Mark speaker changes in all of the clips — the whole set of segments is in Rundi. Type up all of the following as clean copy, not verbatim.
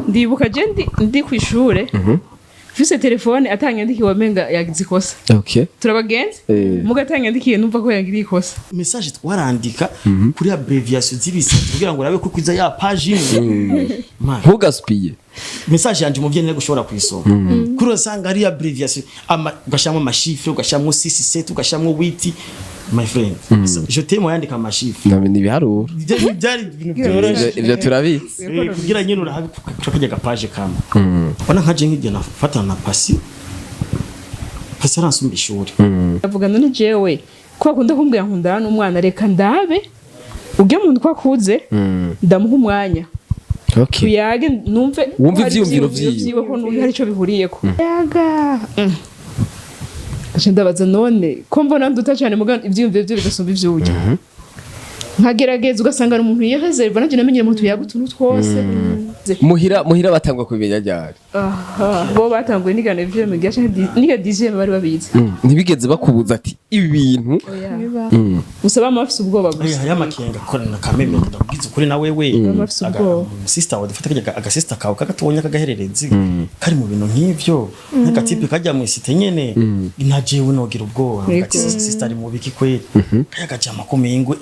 Speaker 1: Ndibuka je ndi kw'ishure mfise telefone, atanyandikiye wamenga yagize ikosa. Turabagenzi. Muga atanyandikiye numva ko yagiriye ikosa.
Speaker 2: Message twarandika kuri abbreviation z'ibisatsi kugira ngo urabe ko kwiza ya page imwe. Man,
Speaker 3: Ntugasupiye.
Speaker 2: Message yanje umuvyeyi ntari gushobora kuyisoma kuri, usanga ari abbreviation ama ugashyiramo ama chiffres, ugashyiramo 6, 7, ugashyiramo 8. My friend, je t'aime yandika ama chiffres.
Speaker 3: Ni ibiharuro.
Speaker 2: Ibyo byari ibintu byoroshye.
Speaker 3: Ivyo turabizi.
Speaker 2: Kugira nyine urabe kajya gapaje kamwe ubona nka je nk'igihe nafatana na Pasi, Pasi aransumba ishuri.
Speaker 1: Avuga: "None jewe ko akunda kumbwira nkundana n'umwana, reka ndabe ujya muntu ko akuze, ndamuha umwanya, tuyage, numve
Speaker 3: Wumve
Speaker 1: ko hari
Speaker 3: ivyiyumviro
Speaker 1: ivyiyumviro
Speaker 3: vyiwe."
Speaker 1: vyiwe, ko numve hari ico bihuriyeko." Yaga. Ngaca ndabaza: "None ko mbona nduta cane, muga ivyiyumviro vye bigasumba ivy'urya?" Nkagerageza, ugasanga ni umuntu yireserva. Nanje namenyere mu tuyaga utuntu twose.
Speaker 3: Muhira batangwa kubimenya ryari?
Speaker 1: Aha, bo batanguye niga neuvième canke niga 10e, bari babizi.
Speaker 3: Ntibigeze bakubuza ati ibi bintu?
Speaker 1: Oya. Gusa bama bafise ubwoba gusa.
Speaker 2: Hariho amakenga akorana kameme, ndakubwiza ukuri na wewe.
Speaker 1: Bama bafise ubwoba.
Speaker 2: Sister wawe, dufate kajya aga sister kawe kagatonya kagahererezi kari mu bintu nk'ivyo, nk'aga type kajya mu cité nyene, na jewe nogira ubwoba. Ati: "Sister ari mu biki kweri?" Kaya gajama kumengo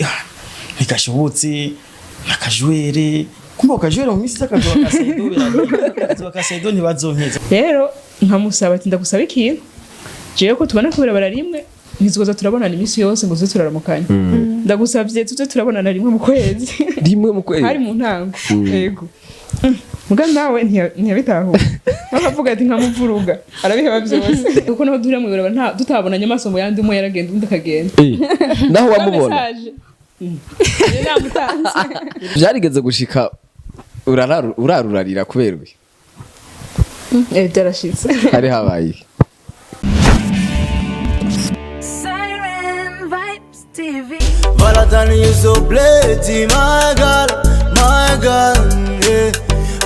Speaker 2: ntigashobotse nakajwere, kumba ukajwere mu minsi z'akazuba ka Saido, birahiye ka Saido, ntibazonkeza.
Speaker 1: Rero nkamusaba ati: "Ndagusaba ikintu, jewe ko tubona kubera rimwe, ntituzoza turabonana iminsi yose ngo tuze turaramukanya. Ndagusavye tuze turabonana rimwe mu kwezi."
Speaker 3: Rimwe mu kwezi?
Speaker 1: Hari mu ntango, yego. Muga nawe ntiyabitahura, akavuga ati nkamuvuruga arabiheba byose, kuko naho duhurira mw'ibarabara nta tutabonanye amaso mu yandi, umwe yaragenda undi akagenda.
Speaker 3: Naho wamubona?
Speaker 1: Message. Yari namutanze.
Speaker 3: Byarigeze gushika urarurarira kubera uyu?
Speaker 1: Byarashitse.
Speaker 3: Hari habaye iki?
Speaker 4: Siren Vibes TV.
Speaker 5: Valentine, you so pretty, my girl, my girl, yeah.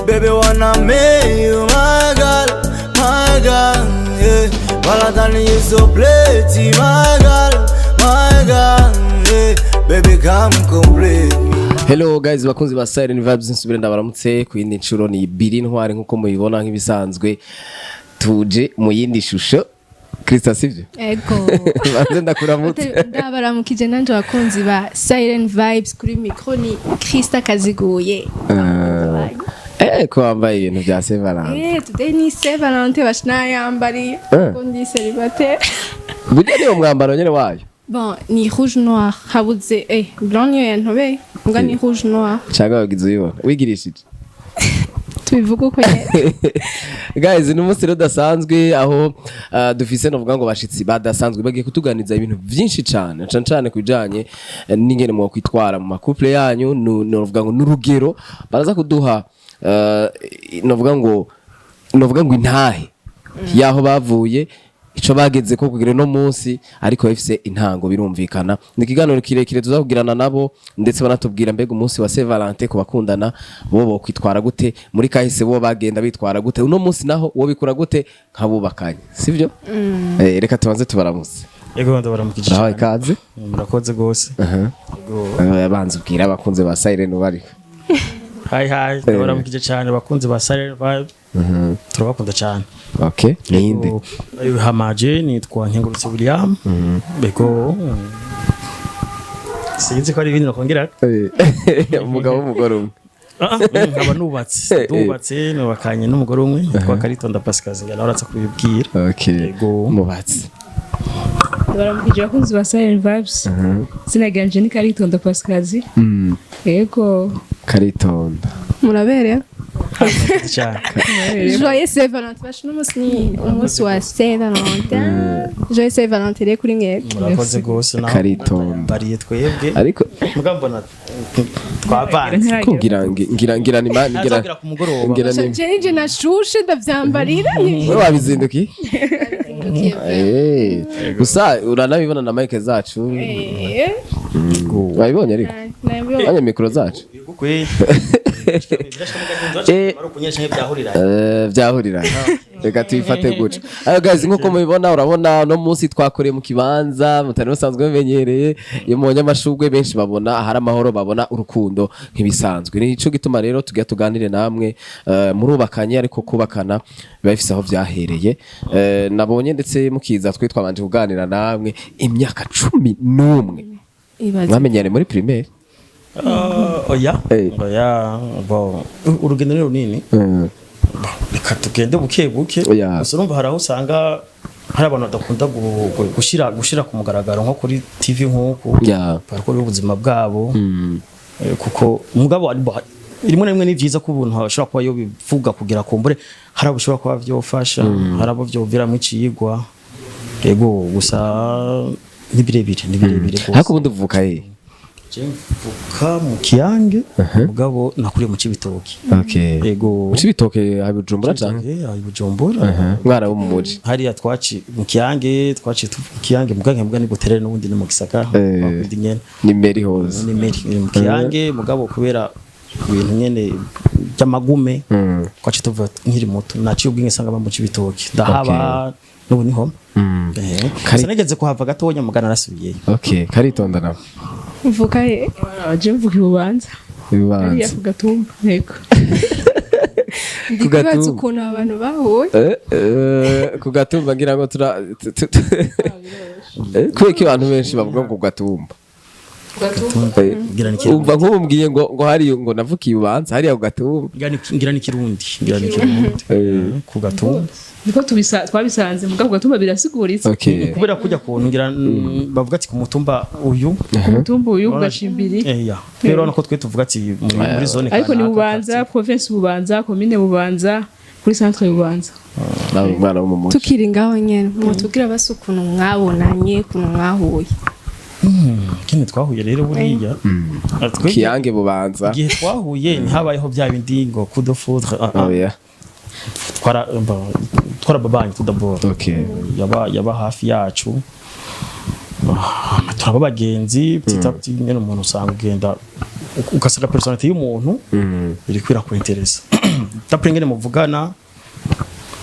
Speaker 5: Baby, wanna make you my girl, my girl, yeah. Valentine, you so pretty, my girl, my girl, yeah. Baby, come complete me.
Speaker 3: Hello guys, bakunzi ba Siren Vibes, nsubire ndabaramutse ku yindi nshuro. Ni Biri Ntwari nkuko mubibona, nk'ibisanzwe tuje mu yindi shusho. Krista, sivyo?
Speaker 6: Ego.
Speaker 3: Banze ndakuramutse.
Speaker 6: Ndabaramukije nanje abakunzi ba Siren Vibes. Kuri micro ni Krista Kaziguye.
Speaker 3: Ko wambaye ibintu bya Saint Valentin?
Speaker 6: Today ni Saint Valentin, bashinayambariye. Ko ndi célibataire.
Speaker 3: Burya niwo mwambaro nyene wayo?
Speaker 6: Bon, ni rouge noir. Habuze blanc niyo yantobeye. Mbwa ni rouge noir.
Speaker 3: Cyangwa wagize uyibona wigirishije?
Speaker 6: Tubivuga uko nyene.
Speaker 3: Guys, ni umunsi rero udasanzwe aho dufise novuga ngo bashitsi badasanzwe bagiye kutuganiza ibintu vyinshi cane, cane cane ku bijanye n'ingene mwokwitwara mu ma couple yanyu. Novuga ngo n'urugero baraza kuduha, novuga ngo intahe yaho bavuye, ico bageze ko kugira no munsi, ariko bifise intango. Birumvikana ni ikiganiro kirekire tuzakugirana nabo, ndetse banatubwira mbega umunsi wa Saint Valentin ku bakundana bo bokwitwara gute, muri kahise bo bagenda bitwara gute, uno munsi naho wo bikura gute nk'abubakanye, sivyo? Reka tubanze tubaramutse.
Speaker 2: Yego, ndabaramukije
Speaker 3: Urahawe
Speaker 2: cyane.
Speaker 3: ikaze.
Speaker 2: Murakoze gose. Yego.
Speaker 3: Banza ubwira abakunzi ba Siren bari.
Speaker 2: Hi hi, ndabaramukije cyane abakunzi ba Siren Vibe, turabakunda cyane.
Speaker 3: Okay, ninde?
Speaker 2: Yego, hamaje nitwa Nkengurutse William. Bego, sinzi ko ari ibindi nakongera.
Speaker 3: Umugabo w'umugore umwe?
Speaker 2: Ah, nkaba nubatse, ndubatse, nubakanye n'umugore umwe yitwa Karitonda Pascal, ngana uratsa kubibwira. Yego.
Speaker 3: Mubatse.
Speaker 1: Baramukije abakunzi ba Siren Vibes. Izina ryanje ni Karitonda Pascazi. Yego.
Speaker 3: Karitonda.
Speaker 6: Muraberewe.
Speaker 2: Murakoze cyane.
Speaker 6: Joyeux Saint Valentin. Basha uno munsi ni umunsi wa Saint Valentin. Joyeux Saint Valentin rero kuri mwebwe.
Speaker 2: Murakoze rwose nawe.
Speaker 3: Karitonda.
Speaker 2: Bariye twebwe.
Speaker 3: Ariko
Speaker 2: muga mbona twavanze.
Speaker 3: ko ngira ni mani ngira
Speaker 2: Ntazabwira ku mugoroba.
Speaker 3: Ngira ni
Speaker 6: Jeje nashushe ndavyambarira.
Speaker 3: Wewe wabizinduki. Gusa uranabibona na mic zacu. Wabibonye ariko?
Speaker 6: Nabibonye.
Speaker 3: Anya micro zacu.
Speaker 2: Kweli.
Speaker 3: Byahuriranye. Reka tuyifate gutyo. Ayo guys, nkuko mubibona, urabona no munsi twakoreye mu kibanza mutari musanzwe mumenyereye. Iyo mubonye amashurwe, benshi babona ahari amahoro, babona urukundo nk'ibisanzwe. Nico gituma rero tujya tuganire namwe. Murubakanye, ariko kubakana biba bifise aho vyahereye. Nabonye ndetse mukiza twe twabanje kuganira namwe imyaka 11.
Speaker 6: Ibaze.
Speaker 3: Mwamenyane muri primaire?
Speaker 2: Oya.
Speaker 3: Eh.
Speaker 2: Oya, bon, urugendo ni runini. Reka tugende buke buke.
Speaker 3: Oya.
Speaker 2: Gusa urumva hari aho usanga hari abantu badakunda gushira ku mugaragaro nko kuri TV nk'uku, barakora ubuzima bwabo. Kuko umugabo rimwe na rimwe ni byiza ko ubuntu ashobora kuba yobivuga kugira kumbure hari abo bishobora kuba vyofasha, hari abo vyoviramo icigwa. Yego, gusa ni birebire, ni birebire
Speaker 3: Ariko
Speaker 2: rwose.
Speaker 3: ubundi uvuka he?
Speaker 2: Je mvuka mu Kiyange, mugabo nakuriye mu Cibitoki.
Speaker 3: Okay.
Speaker 2: Yego.
Speaker 3: Mu Cibitoke ha Bujumbura canke?
Speaker 2: Cibitoke, i Bujumbura.
Speaker 3: Mwana wo mu muji.
Speaker 2: Hariya twaci mu Kiyange, twaciye tuva mu Kiyange, mugange muga ni Buterere, n'ubundi ni mu gisagara. Bakwindi nyene.
Speaker 3: Ni Mary Hose.
Speaker 2: Ni Meri mu Kiyange, mugabo kubera ibintu nyene by'amagume twaciye tuva nkiri muto, naciye ubwenge nsanga ba mu Cibitoki, ndahaba n'ubu niho. Gusa nigeze kuhava gatonya, mugana narasubiyeyo.
Speaker 3: Okay, karitonda nawe.
Speaker 6: Mvuka he?
Speaker 1: Je mvuka ibubanza hariya
Speaker 3: Ibibanza.
Speaker 1: ku Gatumba, yego.
Speaker 6: Ndi kwibaza
Speaker 3: Gatumba.
Speaker 6: ukuntu abantu bahuye.
Speaker 3: Ku Gatumba ngira ngo tura kubera ko abantu benshi bavuga ngo ku Gatumba.
Speaker 2: Ngira ni Kirundi.
Speaker 3: Umva, nk'ubu ngo hariya ngo navukiye ubanza hariya ku Gatumba.
Speaker 2: Ngira ni Kirundi, ngira ni Kirundi. Ku Gatumba.
Speaker 1: Niko twabisanze, mugabo ku Gatumba birasiguritse.
Speaker 2: Kubera kujya kuntu ngira bavuga ati ku mutumba uyu.
Speaker 1: Ku mutumba uyu, ku Gacimbiri.
Speaker 2: Ya rero urabona ko twe tuvuga ati muri zone
Speaker 1: Ariko ni
Speaker 2: kanaka,
Speaker 1: Bubanza,
Speaker 2: quartier.
Speaker 1: province Bubanza, commune Bubanza, kuri centre Bubanza.
Speaker 3: Nawe umwana wo mu muji.
Speaker 6: Tukiri ngaho nyene, mutubwira basi ukuntu mwabonanye, ukuntu mwahuye.
Speaker 2: Kene twahuye rero buriya.
Speaker 3: Kiyange, Bubanza.
Speaker 2: Igihe twahuye ntihabayeho bya bindi ngo coup de foudre, ah, ah.
Speaker 3: Oya.
Speaker 2: Twarababanye tout d'abord. Yaba hafi yacu. Turaba abagenzi petit à petit nyene. Umuntu usanga ugenda ugasanga personnalité y'umuntu iri kwira ku interesa d'après ngene muvugana,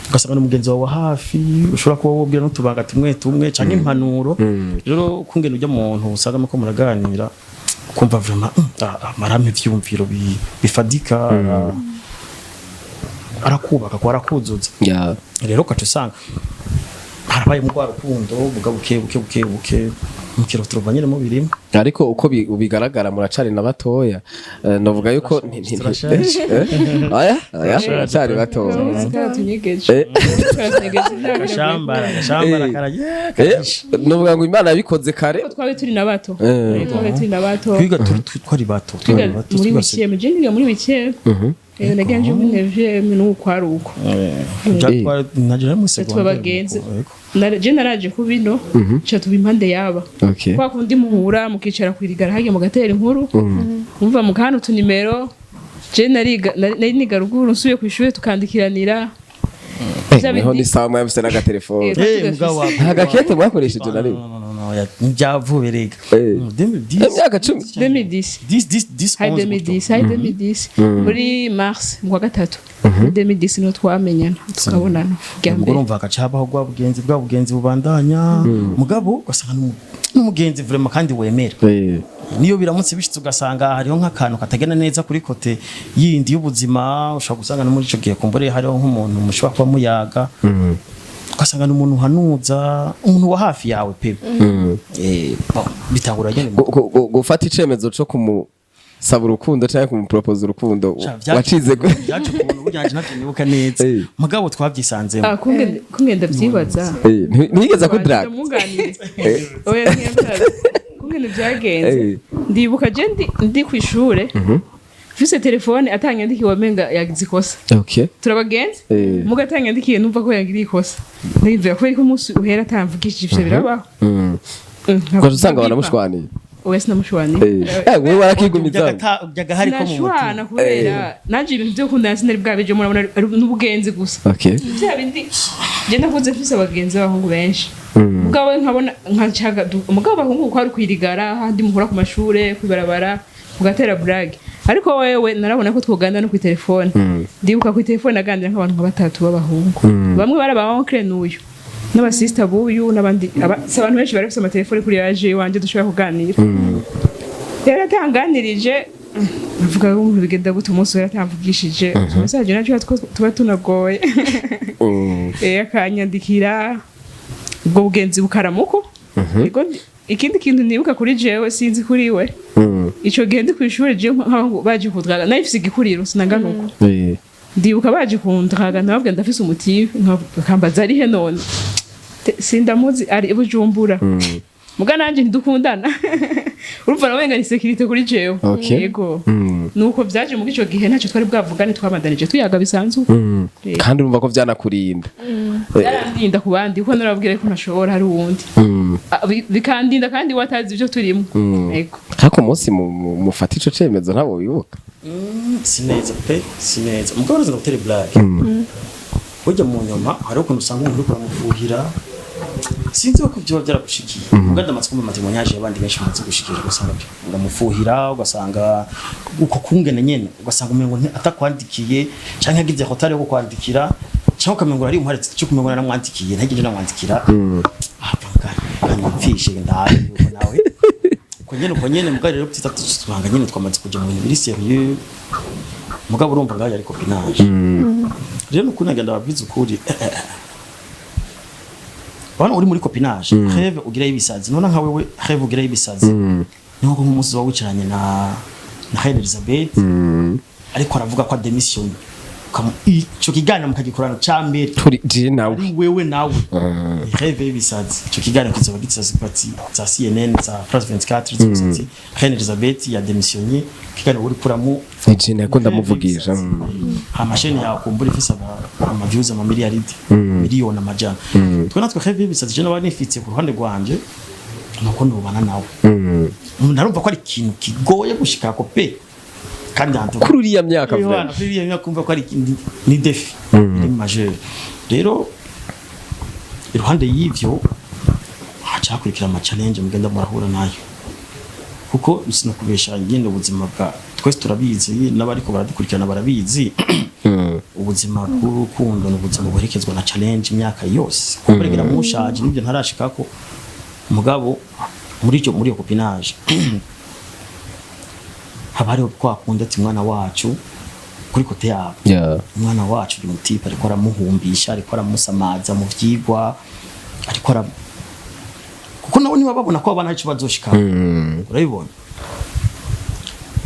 Speaker 2: ugasanga ni umugenzi wawe wa hafi, ushobora kuba wobwira n'utubanga tumwe tumwe canke impanuro. Rero kungena ujya muntu usanga muko muraganira, ukumva vraiment marame ivyumviro bifadika, arakubaka ko arakuzuza. Rero ugaca usanga harabaye mu rwa rukundo buga buke buke buke buke, mukiro turuva nyine mubirimo.
Speaker 3: Ariko uko bigaragara muracari na batoya. Novuga yuko
Speaker 2: Turashaje.
Speaker 3: Oya oya, muracari batoya.
Speaker 1: Karatunyegeje. Karatunyegeje.
Speaker 2: Gashambara gashambara. Karaye.
Speaker 3: Novuga ngo Imana yabikoze kare.
Speaker 1: Twari turi na bato. Twari turi na bato.
Speaker 2: Twiga twari bato, twari
Speaker 1: Twiga
Speaker 2: bato.
Speaker 1: muri
Speaker 2: Twiga
Speaker 1: huitième, je niga muri huitième. Nagira nje muri neuvième, n'ubu kwari uko.
Speaker 2: Nagira muri
Speaker 1: Tuba
Speaker 2: secondaire.
Speaker 1: bagenzi.
Speaker 2: Yego.
Speaker 1: Je naraje ku bino nca tuba impande yaba. Kwa kundi muhura mukicara kwirigara hajya mugatera inkuru, umva mukahana utunimero. Je nariga, nari niga ruguru, nsubiye ku ishuri tukandikiranira. Vya
Speaker 3: Niho
Speaker 1: bindi-
Speaker 3: ni sawa mwafise n'agatelefone.
Speaker 1: Tugafise.
Speaker 2: Mugabo wa-
Speaker 3: Nta gakete mwakoresheje na rimwe?
Speaker 2: No, no, no, ya byavuye rega. 2010.
Speaker 3: Imyaka 10.
Speaker 1: 2010.
Speaker 2: 10 10 10.
Speaker 1: Hari
Speaker 2: 11 gutyo.
Speaker 1: 2010, hari 2010 muri mars, mu kwa gatatu, muri 2010 niho twamenyana, tukabonana bwa
Speaker 2: Ubwo
Speaker 1: mbere.
Speaker 2: urumva hagaca habaho bwa bugenzi bubandanya, mugabo ugasanga n'umugenzi vraiment kandi wemera. Niyo biramutse bishitse ugasanga hariho nk'akantu katagenda neza kuri côté yindi y'ubuzima, ushobora gusanga no muri ico gihe kumbure hariho nk'umuntu mushobora kuba muyaga, ugasanga ni umuntu uhanuza, umuntu wa hafi yawe pe. Bon, bitangura nyene.
Speaker 3: Gufata icemezo co kumusaba urukundo canke kumupropose urukundo wacize
Speaker 2: Byaje ukuntu burya nanje ntavyo nibuka neza, mugabo twabyisanzemo.
Speaker 1: Ah, kunge ndavyibaza.
Speaker 3: Ntiyigeze akudraga?
Speaker 1: Ndamunganire. Oya, ntiyambyara. Kungene byagenze, ndibuka je ndi kw'ishure mfise telefone, atanyandikiye wamenga yagize ikosa. Turabagenzi. Muga atanyandikiye numva ko yagiriye ikosa, ndiyumvira kubera ko umunsi uhera atamvugishije, ivyo birabaho.
Speaker 3: Ugaca usanga banamushwaniye.
Speaker 1: Oya, sinamushwaniye.
Speaker 3: Wewe warakigumiza.
Speaker 2: Byagahari ko mu mutima.
Speaker 1: Sinashwana kubera nanje ibintu vyo gukundana sinari bwabeje, murabona ari n'ubugenzi gusa. Bya bindi je nakuze mfise abagenzi b'abahungu benshi, mugabo nkabona nkacaga mugabo abahungu ko ari kwirigara handi muhura ku mashure kwibarabara mugatera blague. Ariko wewe narabona ko twoganira no kuri telefone. Ndibuka kuri telefone naganira nk'abantu nka batatu b'abahungu, bamwe bari aba oncle n'uyu n'abasista b'uyu n'abandi si abantu benshi bari bafise amatelefone kuri yaje iwanje dushobora kuganira. Rero atanganirije, avuga ngo umuntu bigenda gute umunsi wera atamvugishije message, nacyo tuba tunagoye. Akanyandikira, ubwo bugenzi bukaramuko. Ego, ikindi kintu nibuka kuri jewe, sinzi kuri we, ico gihe ndi kw'ishure, jewe nk'aho baje kundraga nari mfise igikuriro sinanganuko. Ndibuka baje kundraga nababwira ndafise umutibe, bakambaza arihe none. Sindamuzi, ari i Bujumbura, muga nanje ntidukundana. Urumva nawenga ni sécurité kuri jewe. Yego. Nuko vyaje muri ico gihe ntacyo twari bwavugane, twabandanije tuyaga bisanzwe.
Speaker 3: Kandi urumva ko vyanakurinda.
Speaker 1: Byarandinda ku bandi, kuko narababwira ko ntashobora, hari uwundi. Bikandinda kandi watazi ibyo turimo. Yego.
Speaker 3: Ariko umunsi mufata ico cemezo ntabwo wibuka?
Speaker 2: Si neza pe, si neza. Mugabo uraza gutera blague, burya mu nyuma hariho ukuntu usanga umuntu uriko uramufuhira. Sinzi ko byoba byaragushikiye, mugabo ndamaze kumva ama témoignages y'abandi benshi bamaze gushikira, ugasanga uramufuhira, ugasanga uko kungene nyene, ugasanga umengo atakwandikiye canke agize retard yo kukwandikira, canke ukamengo urari umuharetse cyo kumengo naramwandikiye ntagende namwandikira. Ah, kanyumvishe ndabe yuko nawe uko nyene, uko nyene. Mugabo rero tutatu tubanga nyene twamaze kuja mu bintu biri sérieux. Mugabo urumva ngaho yari copinage. Rero nukuri nagenda babwiza ukuri, bana uri muri copinage, rêve ugira ibisazi none nka wewe, rêve ugira ibisazi ni nko nk'umunsi wa wicaranye na Reine Elizabeth, ariko aravuga ko démission, ico kiganiro mukagikorana ca mbere
Speaker 3: turi je nawe.
Speaker 2: Ari wewe nawe, rêve y'ibisazi. Ico kiganiro kizoba gitsa ati za CNN, za France 24 zose, ati Reine Elizabeth ya démissionné. Kiganiro uri kuramo
Speaker 3: Ni je nako ndamuvugisha.
Speaker 2: Ama chaînes yawe kumbura ifise ama views ama miliyaridi, miliyoni amajana. Twe natwe rêve y'ibisazi je naba nifitiye ku ruhande rwanje nuko nubana nawe, narumva ko ari ikintu kigoye gushikako pe, kandi hantu
Speaker 3: Kuri uriya myaka
Speaker 2: Yohana,
Speaker 3: vraiment.
Speaker 2: Kuri iriya myaka kumva ko ari ni défi iri majeur. Rero iruhande y'ivyo haca hakurikira ama challenge mugenda murahura nayo, kuko sinakubesha nyene ubuzima bwa twese turabizi, n'abariko baradukurikirana barabizi, ubuzima bw'urukundo ni ubuzima buherekezwa na challenge imyaka yose. Kuko mushaje n'ibyo ntarashikako, mugabo muri iyo copinage haba hariho kwa kundi ati mwana wacu kuri côté yabo, umwana wacu uyu mutipe ariko aramuhumbisha, ariko aramusamaza mu vyigwa, ariko ara kuko nabo niba babona ko abana icyo bazoshika, urabibona.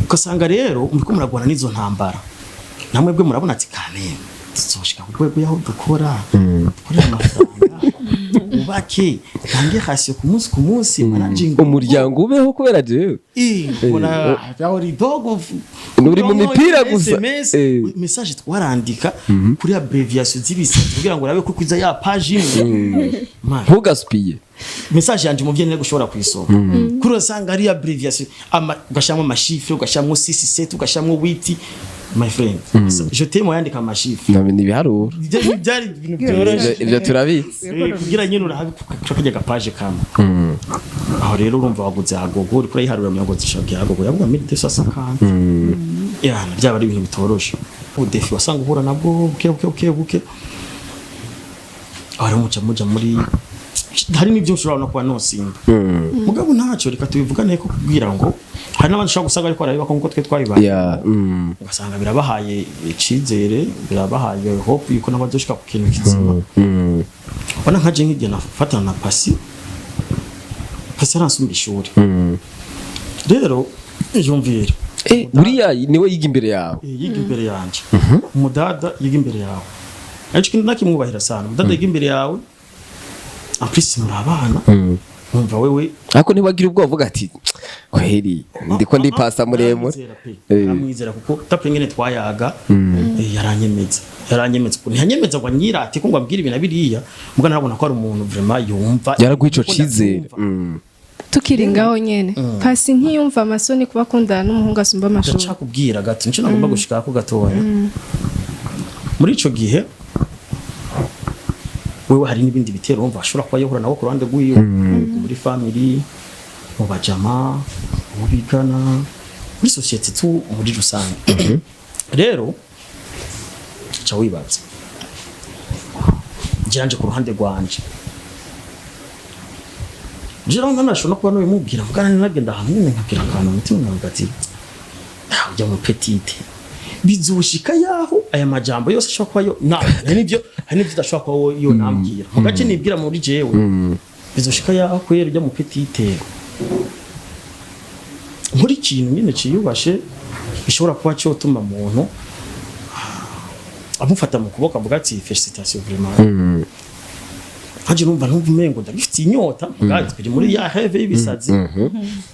Speaker 2: Ugasanga rero muriko muragwana n'izo ntambara, namwe bwe murabona ati kame tuzoshika ku rwego yaho dukora, dukorera amafaranga, ubake tange ration ku munsi ku munsi, managing
Speaker 3: Umuryango ubeho kubera jewe.
Speaker 2: Mbona aho ridogo.
Speaker 3: Uri mu mipira gusa.
Speaker 2: SMS, message twarandika kuri abbreviation z'ibisazi kugira ngo urabe ko kwiza ya page imwe. Man,
Speaker 3: Ntugasupiye.
Speaker 2: message yanje umuvyeyi ntari gushobora kuyisoma, kuri usanga ari abbreviation, ama ugashyiramo ama chiffres, ugashyiramo 6 7, ugashyiramo 8. My friend, je t'aime yandika ama chiffres.
Speaker 3: Ni ibiharuro.
Speaker 2: Ibyo byari ibintu byoroshye.
Speaker 3: Ivyo turabizi.
Speaker 2: Kugira nyine urahabe kajya gapaje kamwe aho. Rero urumva waguze agogo, uriko urayiharura mirongo zishaka agogo yavuga 1250 yana, byaba ari ibintu bitoroshe. U défi wasanga uhura nabwo buke buke buke buke. Aho rero muca muja muri hari n'ibyo ushobora no kuba nosimba, mugabo ntacyo, reka tubivugane ko kubwira ngo hari n'abandi ushobora gusanga ariko barabibako nkuko twe twabibaye, ugasanga birabahaye icizere, birabahaye hope yuko n'abazoshika ku kintu kizima. Ubona nka je nk'igihe nafatana na Pasi, Pasi aransumba ishuri. Rero yumvira
Speaker 3: Buriya niwe yiga imbere yawe?
Speaker 2: Yiga imbere yanje. Umudada yiga imbere yawe, ariko ikintu nakimwubahira sana, umudada yiga imbere yawe, en plus muri abana, wumva wewe
Speaker 3: Ariko ntiwagira ubwoba uvuga ati kweri ndiko ndipasa muremure?
Speaker 2: Naramwizera pe. Naramwizera kuko tapre ngene twayaga, yaranyemeza, yaranyemeza ukuntu ntiyanyemeza ngo anyirate ko ngo ambwire ibintu biriya, muga narabona ko ari umuntu vraiment yumva.
Speaker 3: Yaraguha ico
Speaker 2: Kuko
Speaker 3: cizere.
Speaker 2: ndabyumva.
Speaker 6: Tukiri ngaho nyene, Pasi ntiyumva amasoni kuba akundana n'umuhungu asumba amashuri?
Speaker 2: Ndacakubwira gato, nico nagomba gushika ko gatoya. Muri ico gihe wewe hari n'ibindi bitero wumva ashobora kuba yohura nabo ku ruhande rw'iwe, muri family, mu bajama, mu bigana. Muri société tu muri rusange rero, ca wibaza jiranje ku ruhande rwanje, jira ntanashobora kuba nabimubwira, mugana nagenda ahantu nyine nkabwira akantu umutima nkavuga ati: "Ah, ujya mu petite bizoshika yaho aya majambo yose ashobora kuba yo na hari n'ibyo udashobora kuba wo yo nambwira mu gace nibwira muri jewe, bizoshika yaho kwera ujya mu petite nkora ikintu nyine ciyubashe bishobora kuba cyotuma umuntu amufata mu kuboko avuga ati: 'Félicitations vraiment.' Nkaje numva umengo ndabifitiye inyota, muga turi muri ya rêve y'ibisazi,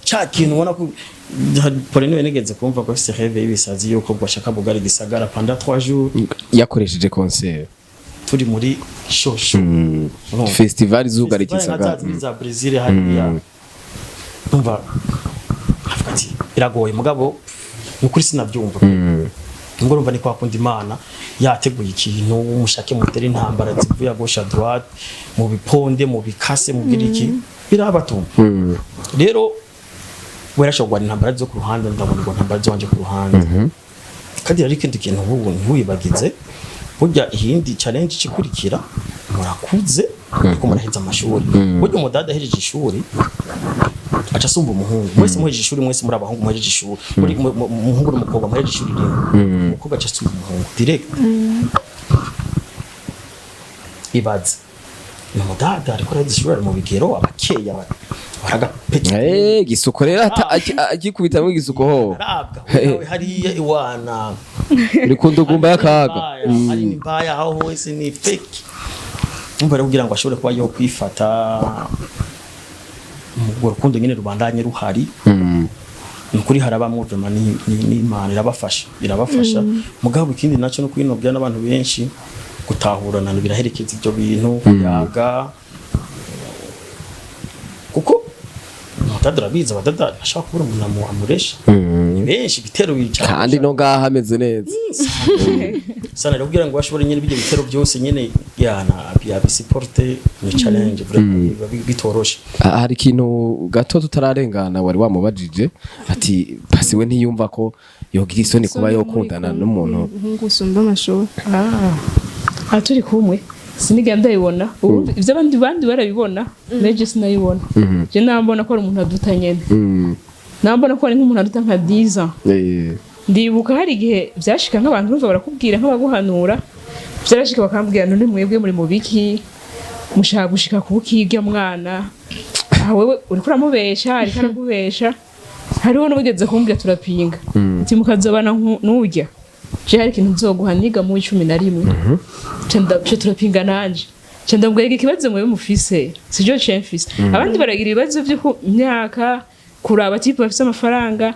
Speaker 2: ca kintu ubona ko Paul niwe nigeze kumva ko afise rêve y'ibisazi yuko bwashaka bugari gisagara pendant 3 jours.
Speaker 3: Yakoresheje concert.
Speaker 2: Turi muri shosho. Urumva?
Speaker 3: Festival izugara
Speaker 2: Festival nka
Speaker 3: igisagara.
Speaker 2: za zindi za Brazil hariya, numva avuga ati biragoye, mugabo nukuri sinabyumva ngo urumva ni kwa kundi Imana yateguye ikintu, mushake mutere intambara zivuye à gauche, à droite, mu biponde, mu bikase, mu iki, birabatumva. Rero we yarashobora kurwana intambara zo ku ruhande, ndabona ngo intambara zo ku ruhande. Kandi hari ikindi kintu ubu ntiwibagize, burya iyindi challenge ikurikira, murakuze ariko muraheza amashuri. Burya umudada ahejeje ishuri aca asumba umuhungu. Mwese muhejeje ishuri, mwese muri abahungu muhejeje ishuri, muri umuhungu n'umukobwa muhejeje ishuri rimwe, umukobwa aca asumba umuhungu direct. Ibaze ni umudada ariko araheza ishuri, ari mu bigero, abakeya baragapeti.
Speaker 3: Eh, gisuko rero agikubitamo igisuko ho.
Speaker 2: Arabwa nawe hariya iwana.
Speaker 3: Uri ku ndugumba y'akaga.
Speaker 2: Hari n'imbaya aho hose ni fake. Umva rero, kugira ngo ashobore kuba yo kwifata urwo rukundo nyine rubandanye ruhari, ni ukuri harabamwo vraiment n'Imana irabafasha. Mugabo ikindi nacyo no kwinobya n'abantu benshi, gutahurana biraherekeza ibyo bintu, kuyaga, kuko umudada urabizi, abadada ntashobora kubura umuntu amuresha. Ni benshi, ibitero bicara.
Speaker 3: Kandi no ngaha hameze neza.
Speaker 2: Sana rero, kugira ngo bashobore nyine ibyo bitero byose nyine yana yabisupporte, ni challenge vraiment, biba bitoroshe.
Speaker 3: Ah, hari ikintu gato tutararengana wari wamubajije, ati pasi we ntiyumva ko yogira isoni kuba yokundana n'umuntu
Speaker 6: Umuhungu usumba amashuri.
Speaker 1: Aha turi kumwe sinigera ndabibona. Ubu ibyo abandi bandi barabibona, neje sinabibona. Je nambona ko ari umuntu aduta nyene, nambona ko ari nk'umuntu aduta nka 10 ans. Ndibuka hari igihe byashika nk'abantu urumva barakubwira nk'abaguhanura, byarashika bakambwira: "None mwebwe muri mu biki? Mushaka gushika ku bukirya mwana? Aha wewe uriko uramubesha, ariko arakubesha." Hariho n'uwigeze kumbwira, turapinga, ati: "Mukazobana n'urya, je hari ikintu nzoguha niga mu 11." Ca turapinga nanje, ca ndamubwira: "Ikibazo mwewe mufise sijo ce mfise. Abandi baragira ibibazo vyo ku myaka, kuraba type bafise amafaranga,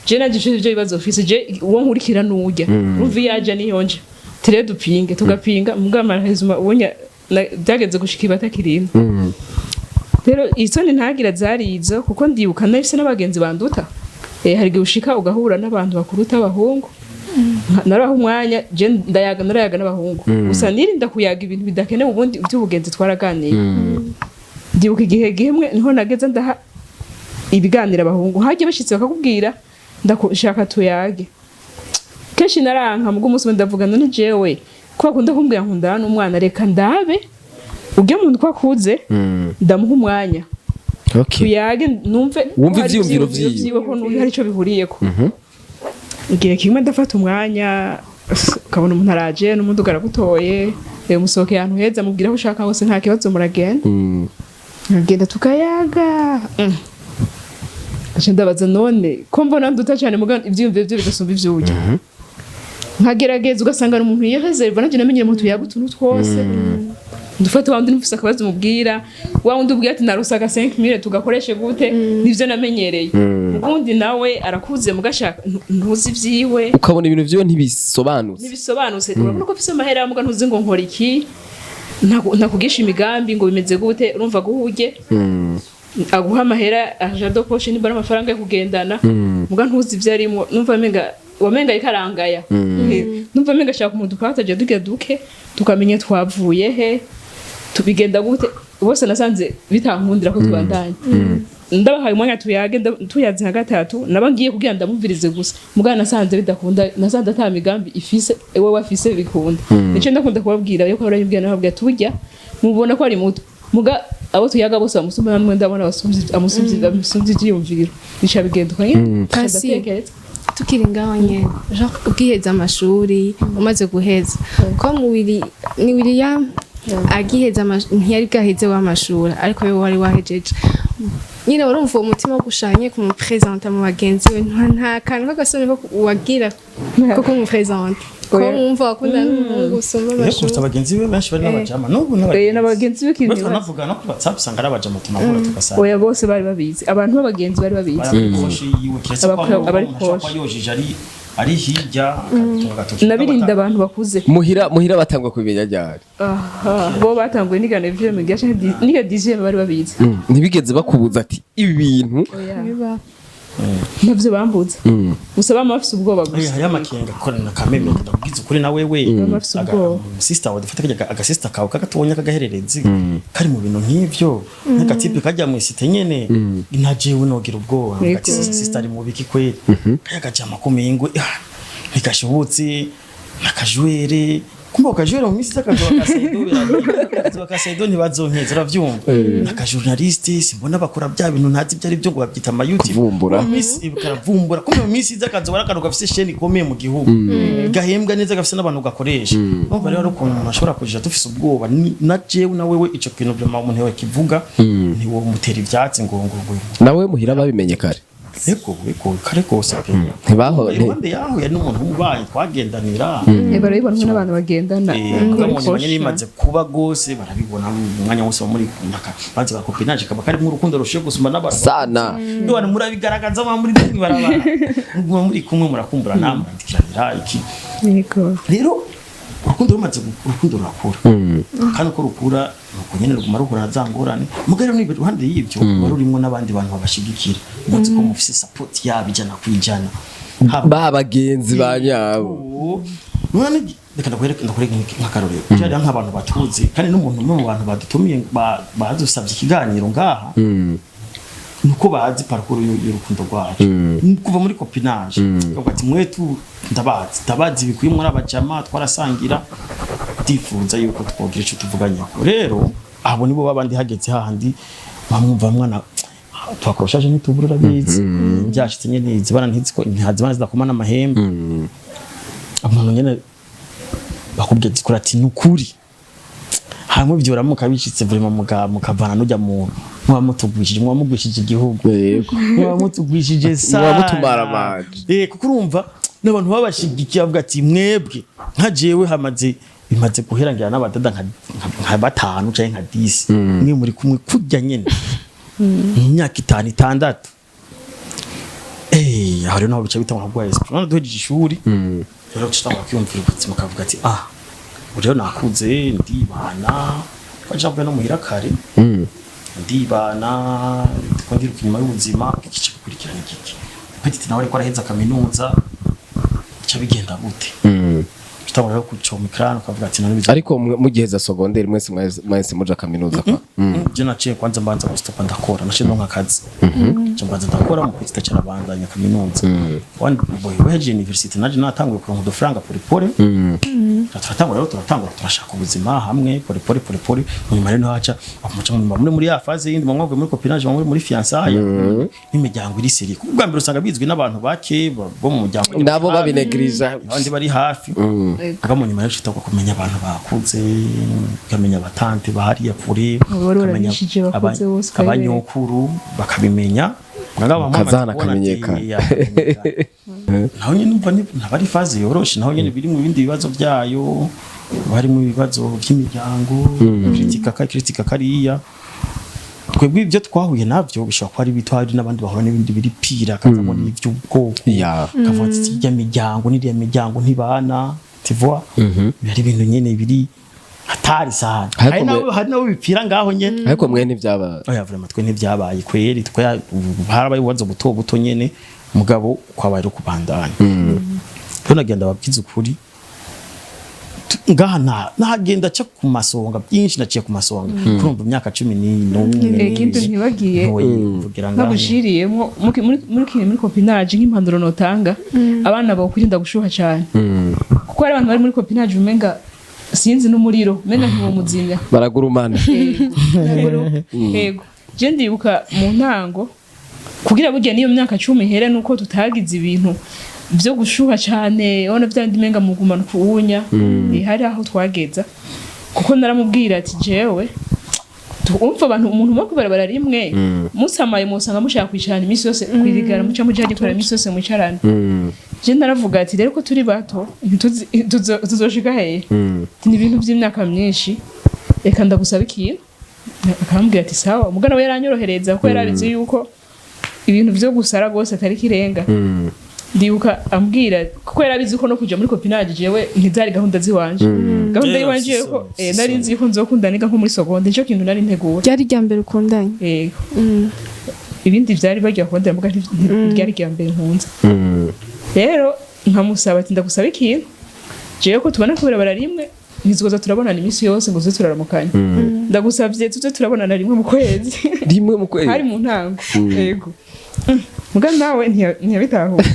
Speaker 1: je nanje ivyo bibazo mfise, je uwo nkurikira n'urya, urumva iyo aja niyo nje." Tere dupinge, tugapinga, mugabo hezuma ubunya byageze gushika ibatakirinda. Rero isoni ntagira zari izo, kuko ndibuka nahise n'abagenzi banduta. Hari igihe ushika ugahura n'abantu bakuruta abahungu. Naraha umwanya, je ndayaga, narayaga n'abahungu gusa nirinda kuyaga ibintu bidakenewe, ubundi iby'ubugenzi twaraganiye. Ndibuka igihe gimwe niho nageze ndaha ibiganiro abahungu, hajya bashitse bakakubwira: "Ndashaka tuyage." Kenshi naranka, mubwo umunsi umwe ndavuga: "None jewe ko bakunda kumbwira nkundana n'umwana, reka ndabe ujya muntu ko akuze, ndamuha umwanya, tuyage, numve
Speaker 3: Wumve
Speaker 1: ko hari
Speaker 3: ivyiyumviro
Speaker 1: ivyiyumviro
Speaker 3: vyiwe."
Speaker 1: vyiwe, ko numve hari ico bihuriyeko." Igihe kimwe ndafata umwanya, ukabona umuntu araje n'umuduga aragutoye, musohokeye ahantu heza, mubwira aho ushaka hose, nta kibazo, muragenda. Nkagenda tukayaga. Ngaca ndabaza: none ko mbona nduta cyane, muga ivyiyumviro vye bigasumba ivy'urya? Nkagerageza, ugasanga ni umuntu yireserva, nanje namenyere mu tuyaga utuntu twose ndufate, wa wundi nufise akabazo umubwira, wa wundi ubwira ati: "Narusaga 5000 tugakoreshe gute?" Nivyo namenyereye. Ubundi nawe arakuze, mugashaka ntuzi ivyiwe.
Speaker 3: Ukabona ibintu vyiwe ntibisobanutse.
Speaker 1: Ntibisobanutse. Urabona ko ufise amahera, muga ntuzi ngo nkora iki, ntakugisha imigambi ngo bimeze gute. Urumva guhuge aguha amahera, argent de poche, nimba ari amafaranga yo kugendana, muga ntuzi ivyo arimwo. Numva menga wamenga ariko arangaya. Numva menga ashaka umuntu twataje duke duke, tukamenya twavuye he, tubigenda gute. Bose nasanze bitankundira ko tubandanya. Ndabahaye umwanya tuyage, tuyaze nka gatatu, naba ngiye kugira ndamumvirize gusa. Mugana nasanze bidakunda, nasanze ata migambi ifise, ewe wafise bikunda. Nico ndakunda kubabwira yuko barabibwira, nababwira tujya mubona ko ari muto, muga abo tuyaga bose bamusumba namwe, ndabona amusumvye ivyiyumviro, bica bigenda uko nyene.
Speaker 6: Kasi.
Speaker 1: Ndatekereza.
Speaker 6: Tukiri ngaho nyene, genre ubwiheza amashuri, umaze guheza, ko mu Willy ni William agiheza ntiyari bwaheze w'amashuri, ariko we wari wahejeje nyine, warumva uwo mutima wo gushanye kumupresenta mu bagenzi we, nta kantu k'agasoni ko wagira ko kumupresenta, ko
Speaker 1: Oya.
Speaker 6: wumva wakundana n'umuhungu usumba
Speaker 2: Iyo
Speaker 6: amashuri?
Speaker 2: kuruta bagenzi be benshi bari n'abajama n'ubu.
Speaker 1: N'abagenzi be
Speaker 2: Bose
Speaker 1: kintu.
Speaker 2: banavuga no kuri WhatsApp, usanga ari abajama tunahura tugasanga.
Speaker 1: Oya, bose bari babizi, abantu b'abagenzi bari babizi.
Speaker 2: Barakoshi yiwe kiretse ko
Speaker 1: Abari
Speaker 2: umuntu ashobora
Speaker 1: koshe.
Speaker 2: kuba yojeje ari hirya akabitunga agatoki.
Speaker 1: Nabirinda abantu bakuze.
Speaker 3: Muhira batangwa kubimenya ryari?
Speaker 1: Aha, bo batanguye niga neuvième niga 10e, bari babizi.
Speaker 3: Ntibigeze bakubuza ati ibi bintu?
Speaker 1: Oya.
Speaker 6: Biba.
Speaker 1: Navyo bambuza gusa, bama bafise ubwoba gusa.
Speaker 2: Hariyo amakenga akorana kameme, ndakubwiza ukuri na wewe.
Speaker 1: Baba bafise ubwoba.
Speaker 2: Sister wawe, dufate agasista kawe kagatonya kagahererezi kari mu bintu nk'ivyo, nk'agatipe kajya mu cité nyene, na jewe nogira ubwoba.
Speaker 1: Yego.
Speaker 2: Ati sister ari mu biki kweri? Kaya kajama kumengo ntigashobotse, nakajwere kumba ukajwere mu minsi z'akazuba ka Saido, akazuba ka Saido ntibazonkeza, uravyumva, nakajournaliste simbona bakora bya bintu ntazi ibyo ari byo ngo babyita ama YouTube.
Speaker 3: Kuvumbura.
Speaker 2: Mu minsi karavumbura, kumbe mu minsi z'akazuba ari akantu gafise chaîne ikomeye mu gihugu, gahembwa neza, gafise n'abantu gakoresha. Urumva rero ari ukuntu umuntu ashobora kujija dufise ubwoba. Na jewe na wewe, ico kintu vraiment umuntu yakivuga ntiwomutera ivyatsi ngo
Speaker 3: Nawe muhira babimenye kare?
Speaker 2: Ego, kare gose pe.
Speaker 3: Ntibaho
Speaker 2: Iruhande yaho yari n'umuntu w'umubanyi twagendanira.
Speaker 1: Barabibona n'abantu bagendana.
Speaker 2: Kuba mu nyuma nyene bimaze kuba gose barabibona, mu mwanya wose wa muri ndaka bazi ba copinage kaba karimo urukundo rushiye gusumba n'abantu.
Speaker 3: Sana.
Speaker 2: None murabigaragaza muba muri kumwe, barabara muguma muri kumwe, murakumbura namurandikiranira iki.
Speaker 1: Yego.
Speaker 2: Rero urukundo rumaze urukundo rurakura, kandi uko rukura nuko nyene ruguma ruhura na za ngorane. Mugabo rero iruhande y'ibyo ruba rurimwo n'abandi bantu babashigikira, muzi ko mufise support yabo 100%.
Speaker 3: Ba bagenzi ba nyabo.
Speaker 2: None reka ndakwereke nk'akarorero. Byari nk'abantu batuzi, kandi n'umuntu umwe mu bantu badutumiye, badusabye ikiganiro ngaha, nuko bazi parcours y'urukundo rwacu kuva muri copinage. Bavuga ati mwetu ndabazi bikwiye muri abajama twarasangira, ndifuza yuko twogira ico tuvuganyeko. Rero abo nibo babandi hageze hahandi bamwumva mwana twakoroshaje ntitubura, urabizi, byashitse nyene izibana ntiziko ntazibana zidakomana amahembe. Umuntu nyene bakubwiye ati kuri ati nukuri hamwe ibyo uramuka bicitse vraiment mukavana n'ujya muntu muba mutugwishije, muba mugwishije igihugu. Muba mutugwishije sana.
Speaker 3: Muba mutumaramanje.
Speaker 2: Kuko urumva n'abantu babashigikiye bavuga ati mwebwe nka jewe hamaze bimaze guhera ngira n'abadada nka batanu canke nka 10, mwe muri kumwe kurya nyene mu myaka itanu itandatu. Aho rero naho bica bitangura kurwara esprit. None duhejeje ishuri rero tutangura kwiyumvira ubuzima, ukavuga ati ah, ubu rero nakuze, ndibana, twaje no muhira kare, ndibana, ndiko ndiruka inyuma y'ubuzima. Igice gikurikirana igiki? Petit nawe ariko araheza kaminuza, bica bigenda gute? Tutangura rero kucomekana, ukavuga ati none
Speaker 3: Ariko mugiheza secondaire mwese muja kaminuza kwa?
Speaker 2: Je naciye kwanza mbanza gustopa, ndakora, naciye ndonka akazi, nca mbanza ndakora, mu kwita carabandanya kaminuza. Wandi boy weheje university, naje natanguye kuronka udufaranga pole pole. Turatangura rero, turatangura turashaka ubuzima hamwe pole pole pole pole. Mu nyuma rero niho haca bamuca mu nyuma muri ya phase yindi, mwavuye muri copinage, muri fiançailles n'imiryango iri sérieux. Kuko ubwa mbere usanga bizwi n'abantu bake bo mu muryango,
Speaker 3: Nabo babinegirija.
Speaker 2: abandi bari hafi. Aga mu nyuma rero ushobora kumenya abantu bakuze, ukamenya abatante bahariya kure,
Speaker 1: Abo bari
Speaker 2: ukamenya
Speaker 1: barabishije bakuze bose ukabibereka.
Speaker 2: Abanyokuru bakabimenya. Mugabo bamwe
Speaker 3: Kazana
Speaker 2: bamaze kubona ati,
Speaker 3: akamenyekana.
Speaker 2: "Ya, naho nyine umva ntaba ari phase yoroshe, naho nyine biri mu bindi bibazo byayo, harimo ibibazo by'imiryango, kritika ka kritika kariya. Twebwe ibyo twahuye navyo bishobora kuba ari bito, hari n'abandi bahura n'ibindi biri pire, akazamo n'iby'ubwoko, kavuga ati iriya miryango n'iriya miryango ntibana, tu vois, ari ibintu nyene biri hatari sana.
Speaker 3: Ariko
Speaker 2: Hari nabo bipfira ngaho nyene.
Speaker 3: Ariko mwe ntibyaba?
Speaker 2: Oya, vraiment twe ntibyabaye kweri. Twe harabaye ibibazo buto buto nyene, mugabo kwabaye ari kubandanya. Rero nagenda babwiza ukuri. Ngaha nahagenda ca ku masonga byinshi, naciye ku masonga kurumva imyaka 11.
Speaker 1: Ikindi ntibagiye
Speaker 2: Ntoye kugira ngaha.
Speaker 1: Nkagushiriyemo muri copinage, nk'impanuro notanga, abana bakwirinda gushuha cyane, kuko hari abantu bari muri copinage umenga sinzi n'umuriro, umenga ntiwomuzimya.
Speaker 3: Baragurumana.
Speaker 1: Yego, je ndibuka mu ntango, kugira burya niyo myaka 10 ihere, nuko tutagize ibintu vyo gushuha cane, ubona vyandi menga mugumana kuwunya. Hari aho twageza, kuko naramubwira ati jewe umva abantu, umuntu umwe kubarabara rimwe musamaye, musanga mushaka kwicarana iminsi yose kwirigara, muca muja gikora iminsi yose mwicarana. Je naravuga ati rero ko turi bato, tuzoshika hehe? Ati, ni ibintu by'imyaka myinshi, reka ndagusaba ikintu. Akambwira ati sawa. Umugana we yaranyorohereza, kuko yarabizi yuko ibintu vyo gusara rwose atari kirenga. Ndibuka ambwira, kuko yarabizi ko no kuja muri copinage jewe ntizari gahunda ziwanje, gahunda yiwanje yuko nari nzi ko nzokunda niga nko muri seconde, nico kintu nari ntegura.
Speaker 6: Ryari irya mbere ukundanye?
Speaker 1: Yego. Ibindi vyari bagiye kundira, mbuga ntiryari irya mbere nkunze. Rero nkamusaba ati ndagusaba ikintu, jewe ko tubona kubera rimwe, ntituzoza turabonana iminsi yose ngo tuze turaramukanya, ndagusavye tuze turabonana rimwe mu kwezi.
Speaker 3: Rimwe mu kwezi?
Speaker 1: Hari mu ntango, yego. Muga nawe ntiyabitahura,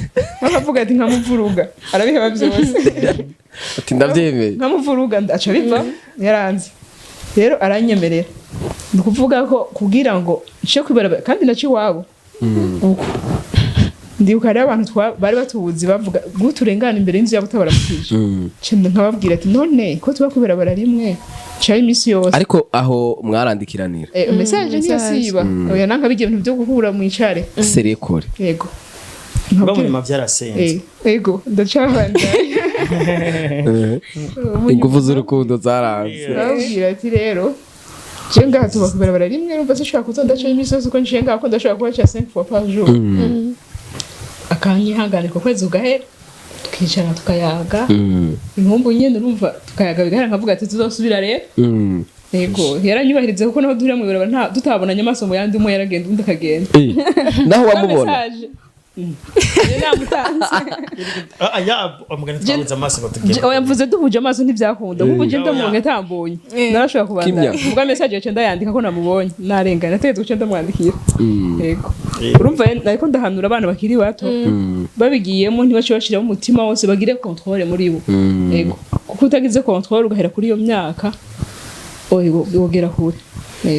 Speaker 1: akavuga ati nkamuvuruga arabiheba byose.
Speaker 3: Ati ndabyemeye.
Speaker 1: Nkamuvuruga aca biva yaranze. Rero aranyemerera, ni ukuvuga ko kugira ngo nce kwibarabara kandi naco iwabo uko ndibuka hariho abantu bari batubuzi bavuga guturengana imbere y'inzu yabo utabaramukije. Nce nkababwira ati none ko tuba kwibarabara rimwe cayo iminsi yose.
Speaker 3: Ariko aho mwarandikiranira?
Speaker 1: Message.
Speaker 6: Message.
Speaker 1: Ntiyasiba, oya, nanka bijya ibintu byo guhura mwicare.
Speaker 3: Serekore.
Speaker 1: Yego.
Speaker 2: Mba mu vyarasenze.
Speaker 1: Yego, ndacabanda.
Speaker 3: Ingufu z'urukundo zaranze.
Speaker 1: Babwira ati rero je ngaha tuba kwibarabara rimwe, urumva sinshobora kuza ndaca iminsi yose uko nciye ngaha, ko ndashobora kuhaca 5 fois par jour. Akanyihanganira, ukwezi ugahera tukicara tukayaga inkumbu nyene, urumva tukayaga bigahera, nkavuga ati tuzosubira rero. Yego, yaranyubahiriza, kuko naho duhurira mw'ibarabara nta tutabonanye amaso mu yandi, umwe yaragenda undi akagenda.
Speaker 3: Naho wamubona?
Speaker 1: Message. Je namutanze.
Speaker 2: Ah, ya umugani twabuze amaso ngo tugende.
Speaker 1: Oya, mvuze duhuje amaso ntibyakunda, kuko je ndamubonye atambonye narashobora kubandanya.
Speaker 3: Kimya.
Speaker 1: Ubwa message yacu ndayandika ko namubonye narengana, nategetswe guca ndamwandikira. Yego. Urumva ariko ndahanura abana bakiri bato babigiyemo, ntibace bashiramo umutima wose, bagire contrôle muri bo. Yego, kuko utagize contrôle ugahera kuri iyo myaka, oya, wogera kure.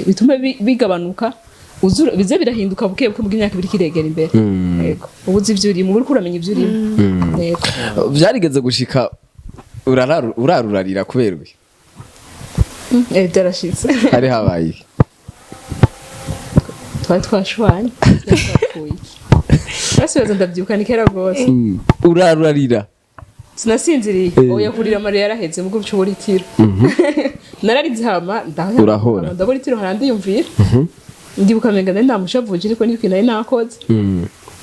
Speaker 1: Bitume bigabanuka, bize birahinduka buke buke mu myaka ibiri kiregera imbere. Yego, ubu uzi ivyo urimo, uba uriko uramenya ivyo urimo. Yego.
Speaker 3: Byarigeze gushika urarurarira kubera uyu?
Speaker 1: Byarashitse.
Speaker 3: Hari habaye iki?
Speaker 1: Twari twashwanye, twapfuye iki, basubiza, ndabyibuka ni kera rwose.
Speaker 3: Urarurarira?
Speaker 1: Sinasinziriye. Oya, kurira amarira yaraheze, mugo uca itiro, nararize hama
Speaker 3: Urahora.
Speaker 1: hama ndabura itiro, harandiyumvira, ndibuka menga nari namushavuje, ariko nibwo nari nakoze.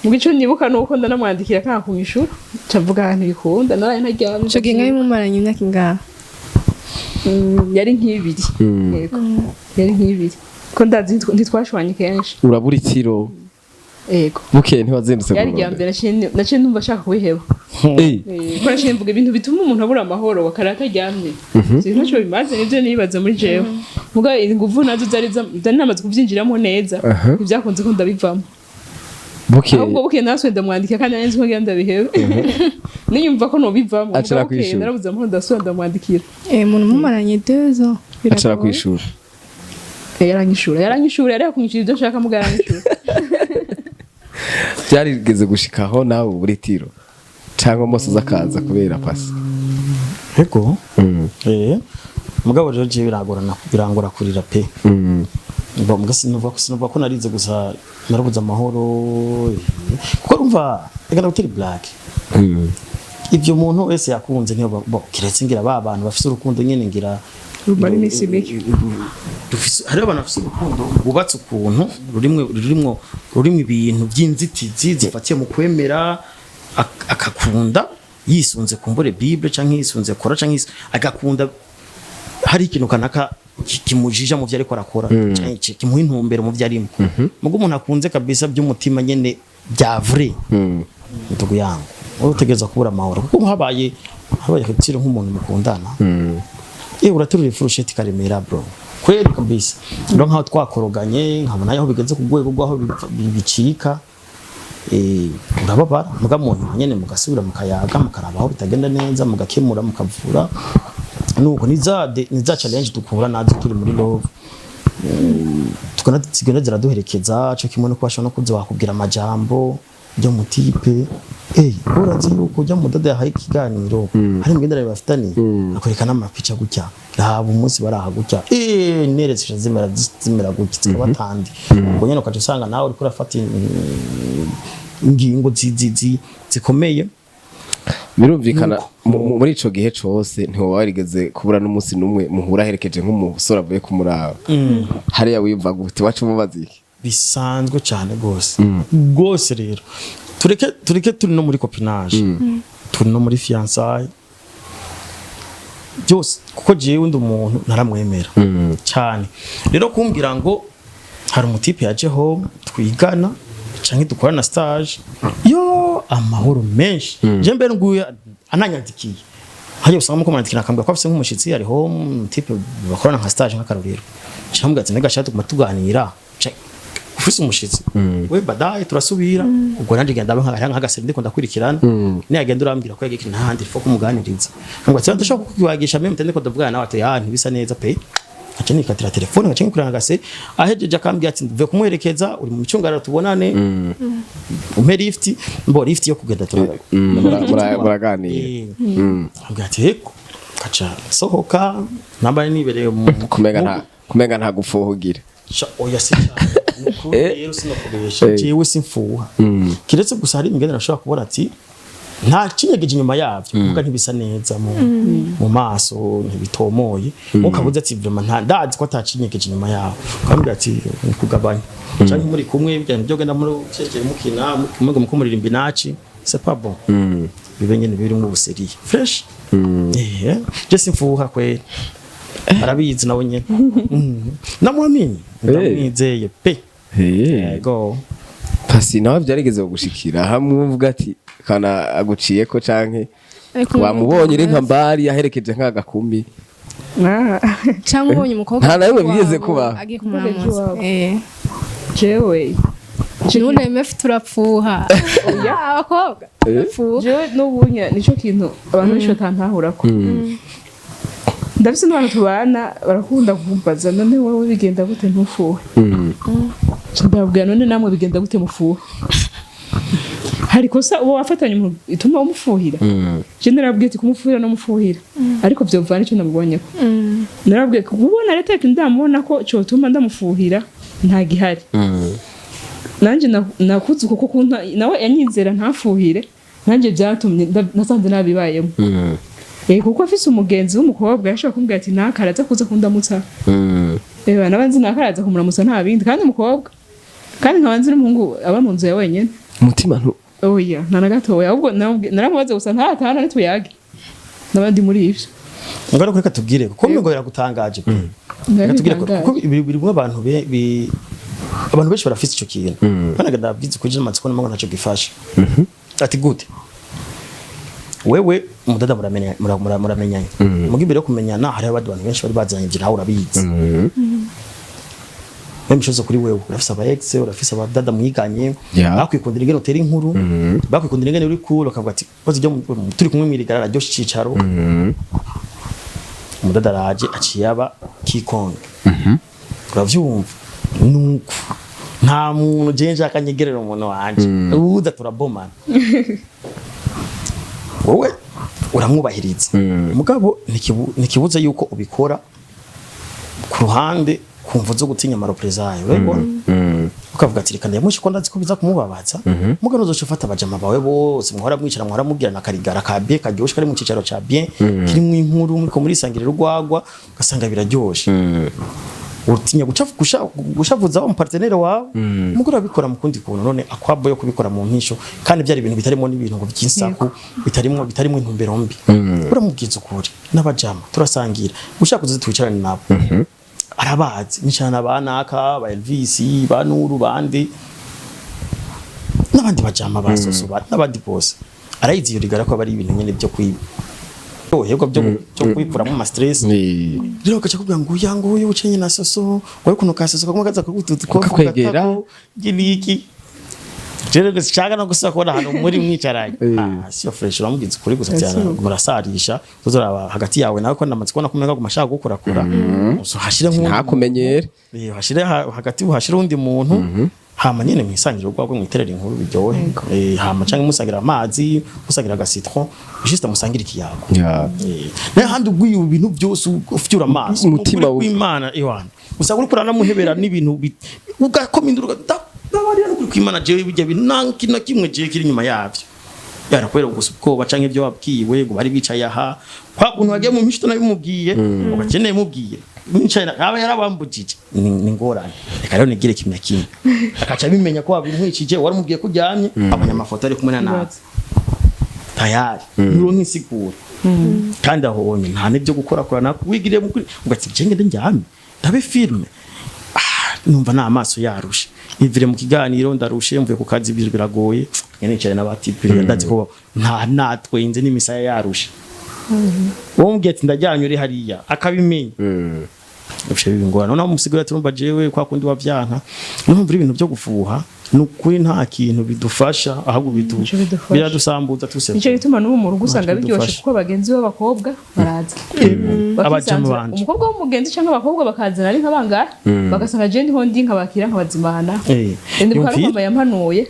Speaker 1: Mugo ico nibuka nuko ndanamwandikira kanga kumwishura, nca mvuga ahantu bikunda naraye ntaryamye.
Speaker 6: Ico gihe mwari mumaranye imyaka ingahe?
Speaker 1: Yari nk'ibiri. Yego, yari nk'ibiri, ko ndazi ntitwashwanye kenshi.
Speaker 3: Urabura itiro?
Speaker 1: Yego.
Speaker 3: Bukeye ntiwazindutse
Speaker 1: Yari irya
Speaker 3: kurondera?
Speaker 1: mbere naciye numva ashaka kubiheba. Ko naciye mvuga ibintu bituma umuntu abura amahoro bakarara ataryamye, ibintu ntacyo bimaze, nibyo nibaza muri jewe. Muga inguvu nazo zari namaze kubyinjiramo neza. Ntibyakunze ko ndabivamo.
Speaker 3: Bukeye?
Speaker 1: Ahubwo bukeye nasubiye ndamwandikira, kandi nari nzi ko ngira ndabihebe, niyumva ko nobivamo.
Speaker 3: Acara
Speaker 1: Muga bukeye
Speaker 3: kwishura.
Speaker 1: narabuze amahoro, ndasubira ndamwandikira.
Speaker 6: Umuntu mumaranye 2 ans
Speaker 3: Acara
Speaker 6: biragoye.
Speaker 3: kwishura?
Speaker 1: Yaranyishura, yari yakunyishura ibyo nshaka, muga yaranyishura.
Speaker 3: Byarigeze gushikaho nawe ubura itiro cyangwa amaso akaza kubera pasi?
Speaker 2: Ego. Mugabo rero je biragorana, birangora kurira pe. Mba muga sinuvuga ko narize gusa, narabuze amahoro, kuko urumva reka ndagutera blague. Ibyo umuntu wese yakunze niyo bo kiretse ngira ba bantu bafise urukundo nyene ngira
Speaker 1: Rumara iminsi mike.
Speaker 2: Hariho abantu bafise urukundo rwubatse ukuntu rurimwo ibintu by'inzitizi zifatiye mu kwemera, akakunda yisunze kumbure Bible canke yisunze kora canke agakunda hari ikintu kanaka kimujija mu vyo ariko arakora canke kimuha intumbero mu vyo arimo. Mugo umuntu akunze kabisa by'umutima nyene bya vrai, ndugu yangu, wowe utegereza kubura amahoro kuko habaye Habaye rupture nk'umuntu mukundana, uraterura ifurusheti ikaremera, bro, kweli kabisa. Rero nkaho twakoroganye, nkabona aho bigeze ku rwego rw'aho bicika, urababara. Muga mu nyuma nyene mugasubira mukayaga, mukaraba aho bitagenda neza, mugakemura, mukavura. Nuko ni za challenge dukura nazo turi muri love, tukona zigenda ziraduherekeza. Cyo kimwe no kubasha no kuza bakubwira amajambo byo mu type, urazi yuko ujya mu dada yahaye ikiganiro, hari imigenderanire bafitaniye, akwereka n'amapica gutya, raba umunsi baraha gutya, neretse zimera zimera gutya, zikabatandi. Ubwo nyene ukaca usanga nawe uriko urafata ingingo zikomeye.
Speaker 3: Birumvikana, muri ico gihe cose ntiwoba warigeze kubura n'umunsi n'umwe muhura aherekeje nk'umusore avuye kumuraba hariya. Wiyumva gute? Wacu mubaza iki?
Speaker 2: Bisanzwe cyane rwose rwose. Rero tureke turi no muri copinage, turi no muri fiançailles, byose, kuko jewe ndi umuntu naramwemera cyane. Rero kumbwira ngo hari umutipe yajeho twigana canke dukorana stage, yo amahoro menshi. Je mbere nguyu ananyandikiye hajya, usanga muko mwandikira, akambwira ko afise nk'umushitsi, hariho umutipe bakorana nka stage nk'akarorero, cyangwa ati nega shati tuguma tuganira, ufise umushitsi we badaye turasubira. Ubwo nanje ngenda nka nk'agaseri ndiko ndakurikirana, niyagenda urambwira ko yagiye ntahandi fo kumuganiriza, ngo ati ndashaka kukubagisha meme, ndiko ndavugana nawe, ati ah, ntibisa neza pe. Nkaca nikatira telefone, nkaca nkurana agaseri, ahejeje akambwira ati mvuye kumuherekeza, uri mu micungararo, tubonane, umpe lift, mbo lift yo kugenda
Speaker 3: Muraganira.
Speaker 2: Ambwira ati heko, kaca sohoka namba nibereye mu
Speaker 3: Kumenga nta gupfuhugira.
Speaker 2: Sha, oya, si cyane. Nukuri rero sinakubesha, jewe simfuha, kiretse gusa hari imigenderanire ashobora kubona ati nta kinyegeje inyuma yavyo, kuvuga ntibisa neza mu maso, ntibitomoye. Ukabuze ati vraiment nta ndazi ko atacinyegeje inyuma yaho, ukambwira ati ni kugabanya, canke muri kumwe ibyo byo genda muri cyerekeye mukina muge muko muririmba inaci, c'est pas bon, bibe nyene biri mu buseriye fresh. Je simfuha kweli, arabizi nawe nyene. Namwamini, ndamwizeye pe. Yego.
Speaker 3: Pasi nawe byarigeze kugushikira hamwe uvuga ati kana aguciye ko, canke
Speaker 6: Ariko
Speaker 3: wamubonye uri nka mbari aherekeje nk'agakumi?
Speaker 1: Ah,
Speaker 6: cyangwa ubonye umukobwa
Speaker 3: Nta na rimwe
Speaker 6: wabo
Speaker 3: byigeze kubaho.
Speaker 6: agiye kumuramutsa.
Speaker 1: Iwabo. Jewe
Speaker 6: None mefu turapfuha, abakobwa turapfuha.
Speaker 1: Jewe n'ubunya nico kintu abantu benshi batantahurako. Ndafise n'abantu tubana barakunda kumbaza: "None wowe bigenda gute ntufuhe?" Nca ndababwira: "None namwe bigenda gute mufuhe? Hari ikosa uba wafatanye umuntu ituma umufuhira?" Je narabwiye ati kumufuhira no mufuhira, ariko vyovana ico namubonyeko. Narabwiye ko kubona leta ndamubona ko cotuma ndamufuhira nta gihari. Nanje nakuze uko kuko nawe yanyizera ntafuhire, nanjye byatumye nasanze nabibayemo. Kuko afise umugenzi w'umukobwa yashobora kumbwira ati nakaraza kuza kundamutsa, nabanzi nakaraza kumuramutsa, nta bindi, kandi umukobwa, kandi nkaba nzi n'umuhungu aba mu nzu ya wenyene.
Speaker 3: Umutima ntu
Speaker 1: Oya, nta na gatoya. Ahubwo naramubaze gusa ntatahana ntituyage n'abandi muri ivyo.
Speaker 2: Ngaruka, reka tubwire kuko ngo biragutangaje pe. Reka tubwire kuko birimo abantu abantu benshi barafise ico kintu. Kandi ndabwize kuri amatsiko n'amango ntacyo gifasha. Ati gute? Wewe umudada muramenyanye. Muga imbere yo kumenyana hariho abandi bantu benshi bari bazanye, ivyo nawe urabizi. Même chose kuri wewe, urafise aba ex, urafise abadada mwiganye, bakwikundira ingene utera inkuru, bakwikundira ingene uri cool, bakavuga ati koze ibyo turi kumwe mwirigara araryoshe icicaro. Umudada araje aciye aba kikonge, uravyumva? Nuko nta muntu je nshaka nyegerera umuntu wanje uza turabomana. Wowe uramwubahiriza, mugabo ntikibuza yuko ubikora ku ruhande kumva zo gutinya ama représailles, urabibona? Ukavuga ati reka ndayamushe ko ndazi ko biza kumubabaza. Mugabo uzoca ufata abajama bawe bose muhora mwicara, muhora mubwirana akarigara ka bien karyoshe, kari mu cicaro ca bien, kirimwo inkuru, muriko murisangirira urwagwa, ugasanga biraryoshe. Utinya gushavuza wa partenaire wawe, mugabo urabikora mu kundi kuntu. None akwabo yo kubikora mu mpisho, kandi byari ibintu bitarimo n'ibintu ngo by'insaku, bitarimo intumbero mbi, uramubwiza ukuri: "N'abajama turasangira, ushaka uze twicarane nabo." Arabazi nicana ba naka, ba Elvis, ba Nuru, bandi n'abandi bajama ba Soso, n'abandi bose arayizi. Iyo rigara ko aba ari ibintu nyene byo kwiba. Yoherwa byo kwikuramo ama stress. Rero ugaca kubwira ngo uya nguyu ucenye na soso ngo ariko ka soso kaguma kaza kugututuko.
Speaker 3: Kukakwegera.
Speaker 2: Giliki rero gushaka no gusaba kubona ahantu muri mwicaranye. Ah, siyo fresh, uramubwiza ukuri gusa cyane, murasarisha tuzoraba hagati yawe nawe ko ndamaze kubona ko umenga guma ashaka gukurakura, so hashire nk'undi
Speaker 3: Ntakumenyere.
Speaker 2: Hashire hagati, hashire undi muntu, hama nyene mwisangire urwagwe, mwiterere inkuru biryohe. Hama canke musangira amazi, musangira aga citron, juste musangire ikiyago. Nayo handi ugwiye ibintu byose ufyura amaso
Speaker 3: Umutima
Speaker 2: ukuri kw'Imana iwana usanga uriko uranamuhebera n'ibintu ugakomindura ndabarira n'ukuri kw'Imana, jewe bijya bintu nta kintu na kimwe jewe kiri inyuma yavyo, yarakubera gusa ubwoba canke ibyo wabwiwe ngo bari bicaye aha kwa kuntu wagiye mu mishito nabimubwiye ugakeneye mubwiye mwicaye aba yarabambujije, ni ngorane. Reka rero nigire kimwe kimwe akaca abimenya ko wabimwicije, waramubwiye ko uryamye, abonye amafoto ari kumwe na nawe, tayari nuronka insiguro. Kandi aho wonye nta n'ibyo gukora kora wigiriye mukuri ugati jenge ndyamye ndabe filme. Ah, numva nta amaso yarushe, nivire mu kiganiro ndarushe, mvuye ku kazi, ibyo biragoye nyene nicaye n'abatipe, ndazi ko nta natwenze n'imisaya yarushe. Wowe umbwiye ati ndaryamye uri hariya akabimenya, ubushe bingorana. Noneho umusigura ati urumva jewe kwa kundi wavyanka, numva ibintu byo gufuha, ni ukuri nta kintu bidufasha, ahubwo
Speaker 1: Nico bidufasha.
Speaker 2: biradusambuza tuse.
Speaker 1: Nico gituma n'ubu mu rugo usanga
Speaker 2: Ntacyo
Speaker 1: biryoshe,
Speaker 2: bidufasha.
Speaker 1: kuko bagenzi b'abakobwa baraza.
Speaker 2: Abajamu
Speaker 1: Bakisanzura.
Speaker 2: banje.
Speaker 1: Umukobwa w'umugenzi cyangwa abakobwa bakazana ari nk'abangahe, bagasanga je ndiho ndi nkabakira nkabazimana. Ndibuka ari mama yampanuye,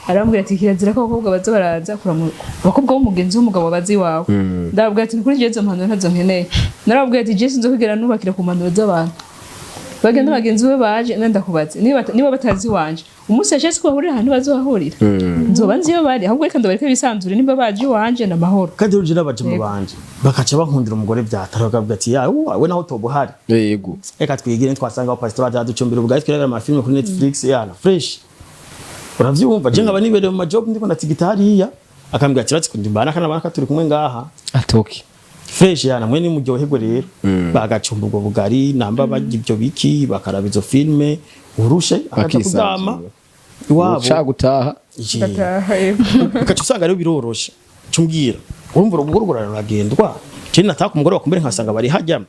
Speaker 1: arambwira ati kirazira ko abakobwa baza baraza abakobwa b'umugenzi w'umugabo baza iwawe. Ndababwira ati kuri jewe izo mpanuro ntazo nkeneye. Narababwira ati je sinzokwigera nubakira ku mpanuro z'abantu bagenda. Bagenzi be baje nenda kubaza niba batazi iwanje, umunsi yashatse ko bahurira ahantu bazohahurira, nzoba nzi iyo bari. Ahubwo reka ndabareke bisanzure, nimba baje iwanje n'amahoro.
Speaker 2: Kandi rero n'abajamu banje bakaca bankundira umugore byatara, bakavuga ati ya we naho tobuhari. Reka twigire, twasanga aho pasitora aducumbira ubugari, twirebera amafilme kuri Netflix yana fresh, uravyumva? Je nkaba nibereye mu majob, ndiko ndatigita hariya, akambwira ati ratsi kundi mbana kana bana turi kumwe ngaha.
Speaker 3: Atoki.
Speaker 2: Fresh yana mwe ni muryoherwe. Rero bagacumba ubwo bugari, namba barya ibyo biki, bakaraba izo filme, urushe akaja
Speaker 3: Bakisanzura.
Speaker 2: kuryama iwabo.
Speaker 3: Uca gutaha.
Speaker 2: Je.
Speaker 1: Gataha, yego.
Speaker 2: Ugaca usanga rero biroroshe. Cumbwira, urumva urugo ruragendwa. Je nataka umugore wakumbere nkasanga bari hajya,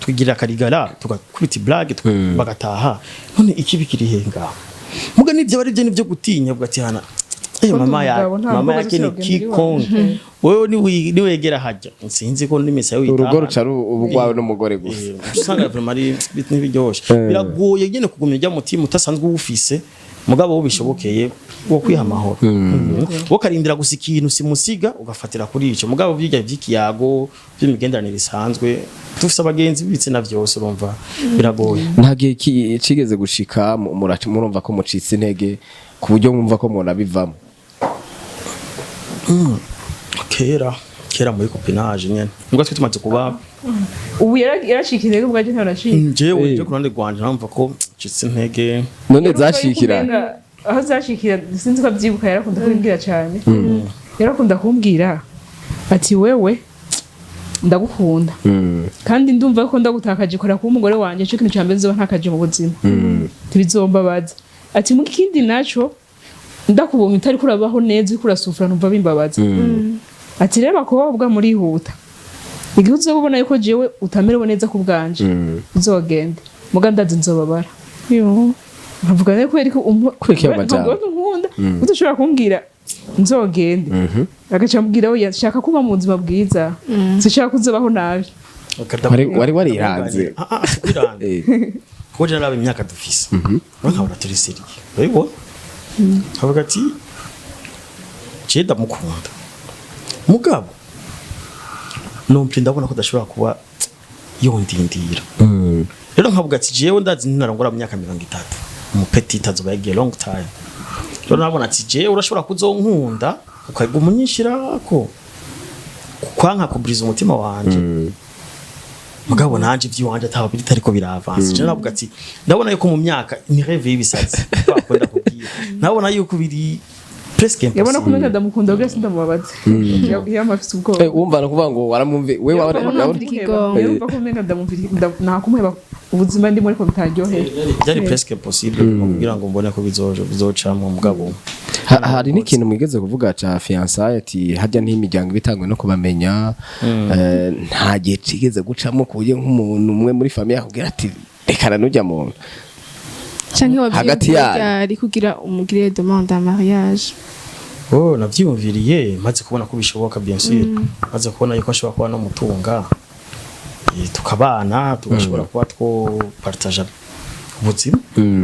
Speaker 2: twigirira akarigara, tugakubita blague, bagataha. None ikibi kiri he ngaho? Muga nivyo bari byo nivyo gutinya, uvuga ati hana eh
Speaker 1: Ko
Speaker 2: mama ya
Speaker 1: umugabo nta
Speaker 2: mama
Speaker 1: mukobwa
Speaker 2: yake ni
Speaker 1: azosubira kugenda
Speaker 2: King Kong, wewe ni niwegera hajya sinzi ko n'imisa yawe.
Speaker 3: Urugo ruca ubu rwawe n'umugore gusa.
Speaker 2: Usanga vraiment ari ntibiryoshe, biragoye nyene kugumya ujya mutima utasanzwe uwufise. Mugabo wo bishobokeye wo kwiha amahoro, wo karindira gusa ikintu simusiga ugafatira kuri ico. Mugabo bijya vy'ikiyago by'imigenderanire isanzwe, dufise abagenzi b'ibitsina vyose, urumva biragoye.
Speaker 3: Nta gihe kigeze gushika murumva ko mucitse intege ku buryo mwumva ko mubona bivamo?
Speaker 2: Kera kera muri copinage nyene nubwo twe tumaze kuba
Speaker 1: Ubu yaracika intege ubwaje ntaracika.
Speaker 2: Jewe je ku ruhande rwanje numva ko ncitse intege.
Speaker 3: None zashikira?
Speaker 1: Aho zashikira sinzi ko abyibuka, yarakunda kumbwira cyane, yarakunda kumbwira ati wewe ndagukunda kandi ndumva ko ndagutakaje kora kuba umugore wanjye cyo kintu cya mbere nzoba ntakaje mu buzima, ntibizombabaza. Ati mu kindi naco ndakubonye utari kurabaho neza, uriko urasufura, numva bimbabaza. Ati rero abakobwa murihuta, igihe uzoba ubona yuko jewe utamerewe neza ku bwanje uzogende, muga ndazi nzobabara. Nkavuga rero kubera ko
Speaker 3: Kubera iki ayo majambo?
Speaker 1: ntabwo nkunda udashobora kumbwira nzogende, agaca ambwira oya, shaka kuba mu buzima bwiza, sinshaka kuzobaho nabi.
Speaker 3: Wari wariranze.
Speaker 2: Ah ah, sikwiranze. Kuko je naraba imyaka dufise, nkabona turi sérieux, urabibona, avuga ati je ndamukunda, mugabo numva ndabona ko adashobora kuba yondindira. Rero nkavuga ati jewe ndazi ntinarongora mu myaka 30, umupetite azoba yagiye long time. Rero nabona ati jewe urashobora kuzonkunda ukaguma unyishirako kwanka kuburiza umutima wanje, mugabo nanje ivy'iwanje ataba bitariko biravanse. Je navuga ati ndabona yuko mu myaka ni rêve y'ibisazi twakunda kubwira, ndabona yuko biri Presque
Speaker 1: Yabona ko
Speaker 2: impossible.
Speaker 1: umenga ndamukunda kugira sindamubabaze. Yama afise ubwoba.
Speaker 3: Wumva no kuvuga ngo waramwumvi we
Speaker 6: Waramwumvira ikigongo.
Speaker 1: Yumva ko umenga ndamumvira, nakumuheba ubuzima ndimo ariko bitaryoheye.
Speaker 2: Byari presque impossible kugira ngo mbone ko bizocamwo, mugabo
Speaker 3: Hari n'ikintu mwigeze kuvuga ca fiançailles, ati harya n'imiryango iba itangwe no kubamenya. Nta gihe cigeze gucamo ku buryo nk'umuntu umwe muri famille akubwira ati rekana n'ujya muntu?
Speaker 6: Canke
Speaker 3: Hagati
Speaker 6: wavyiyumviriye
Speaker 3: yanyu.
Speaker 6: ryari kugira umugire demande en mariage?
Speaker 2: Oh, navyiyumviriye maze kubona ko bishoboka, bien sûr, maze kubona yuko ashobora kuba no mutunga, tukabana, tugashobora kuba two partager ubuzima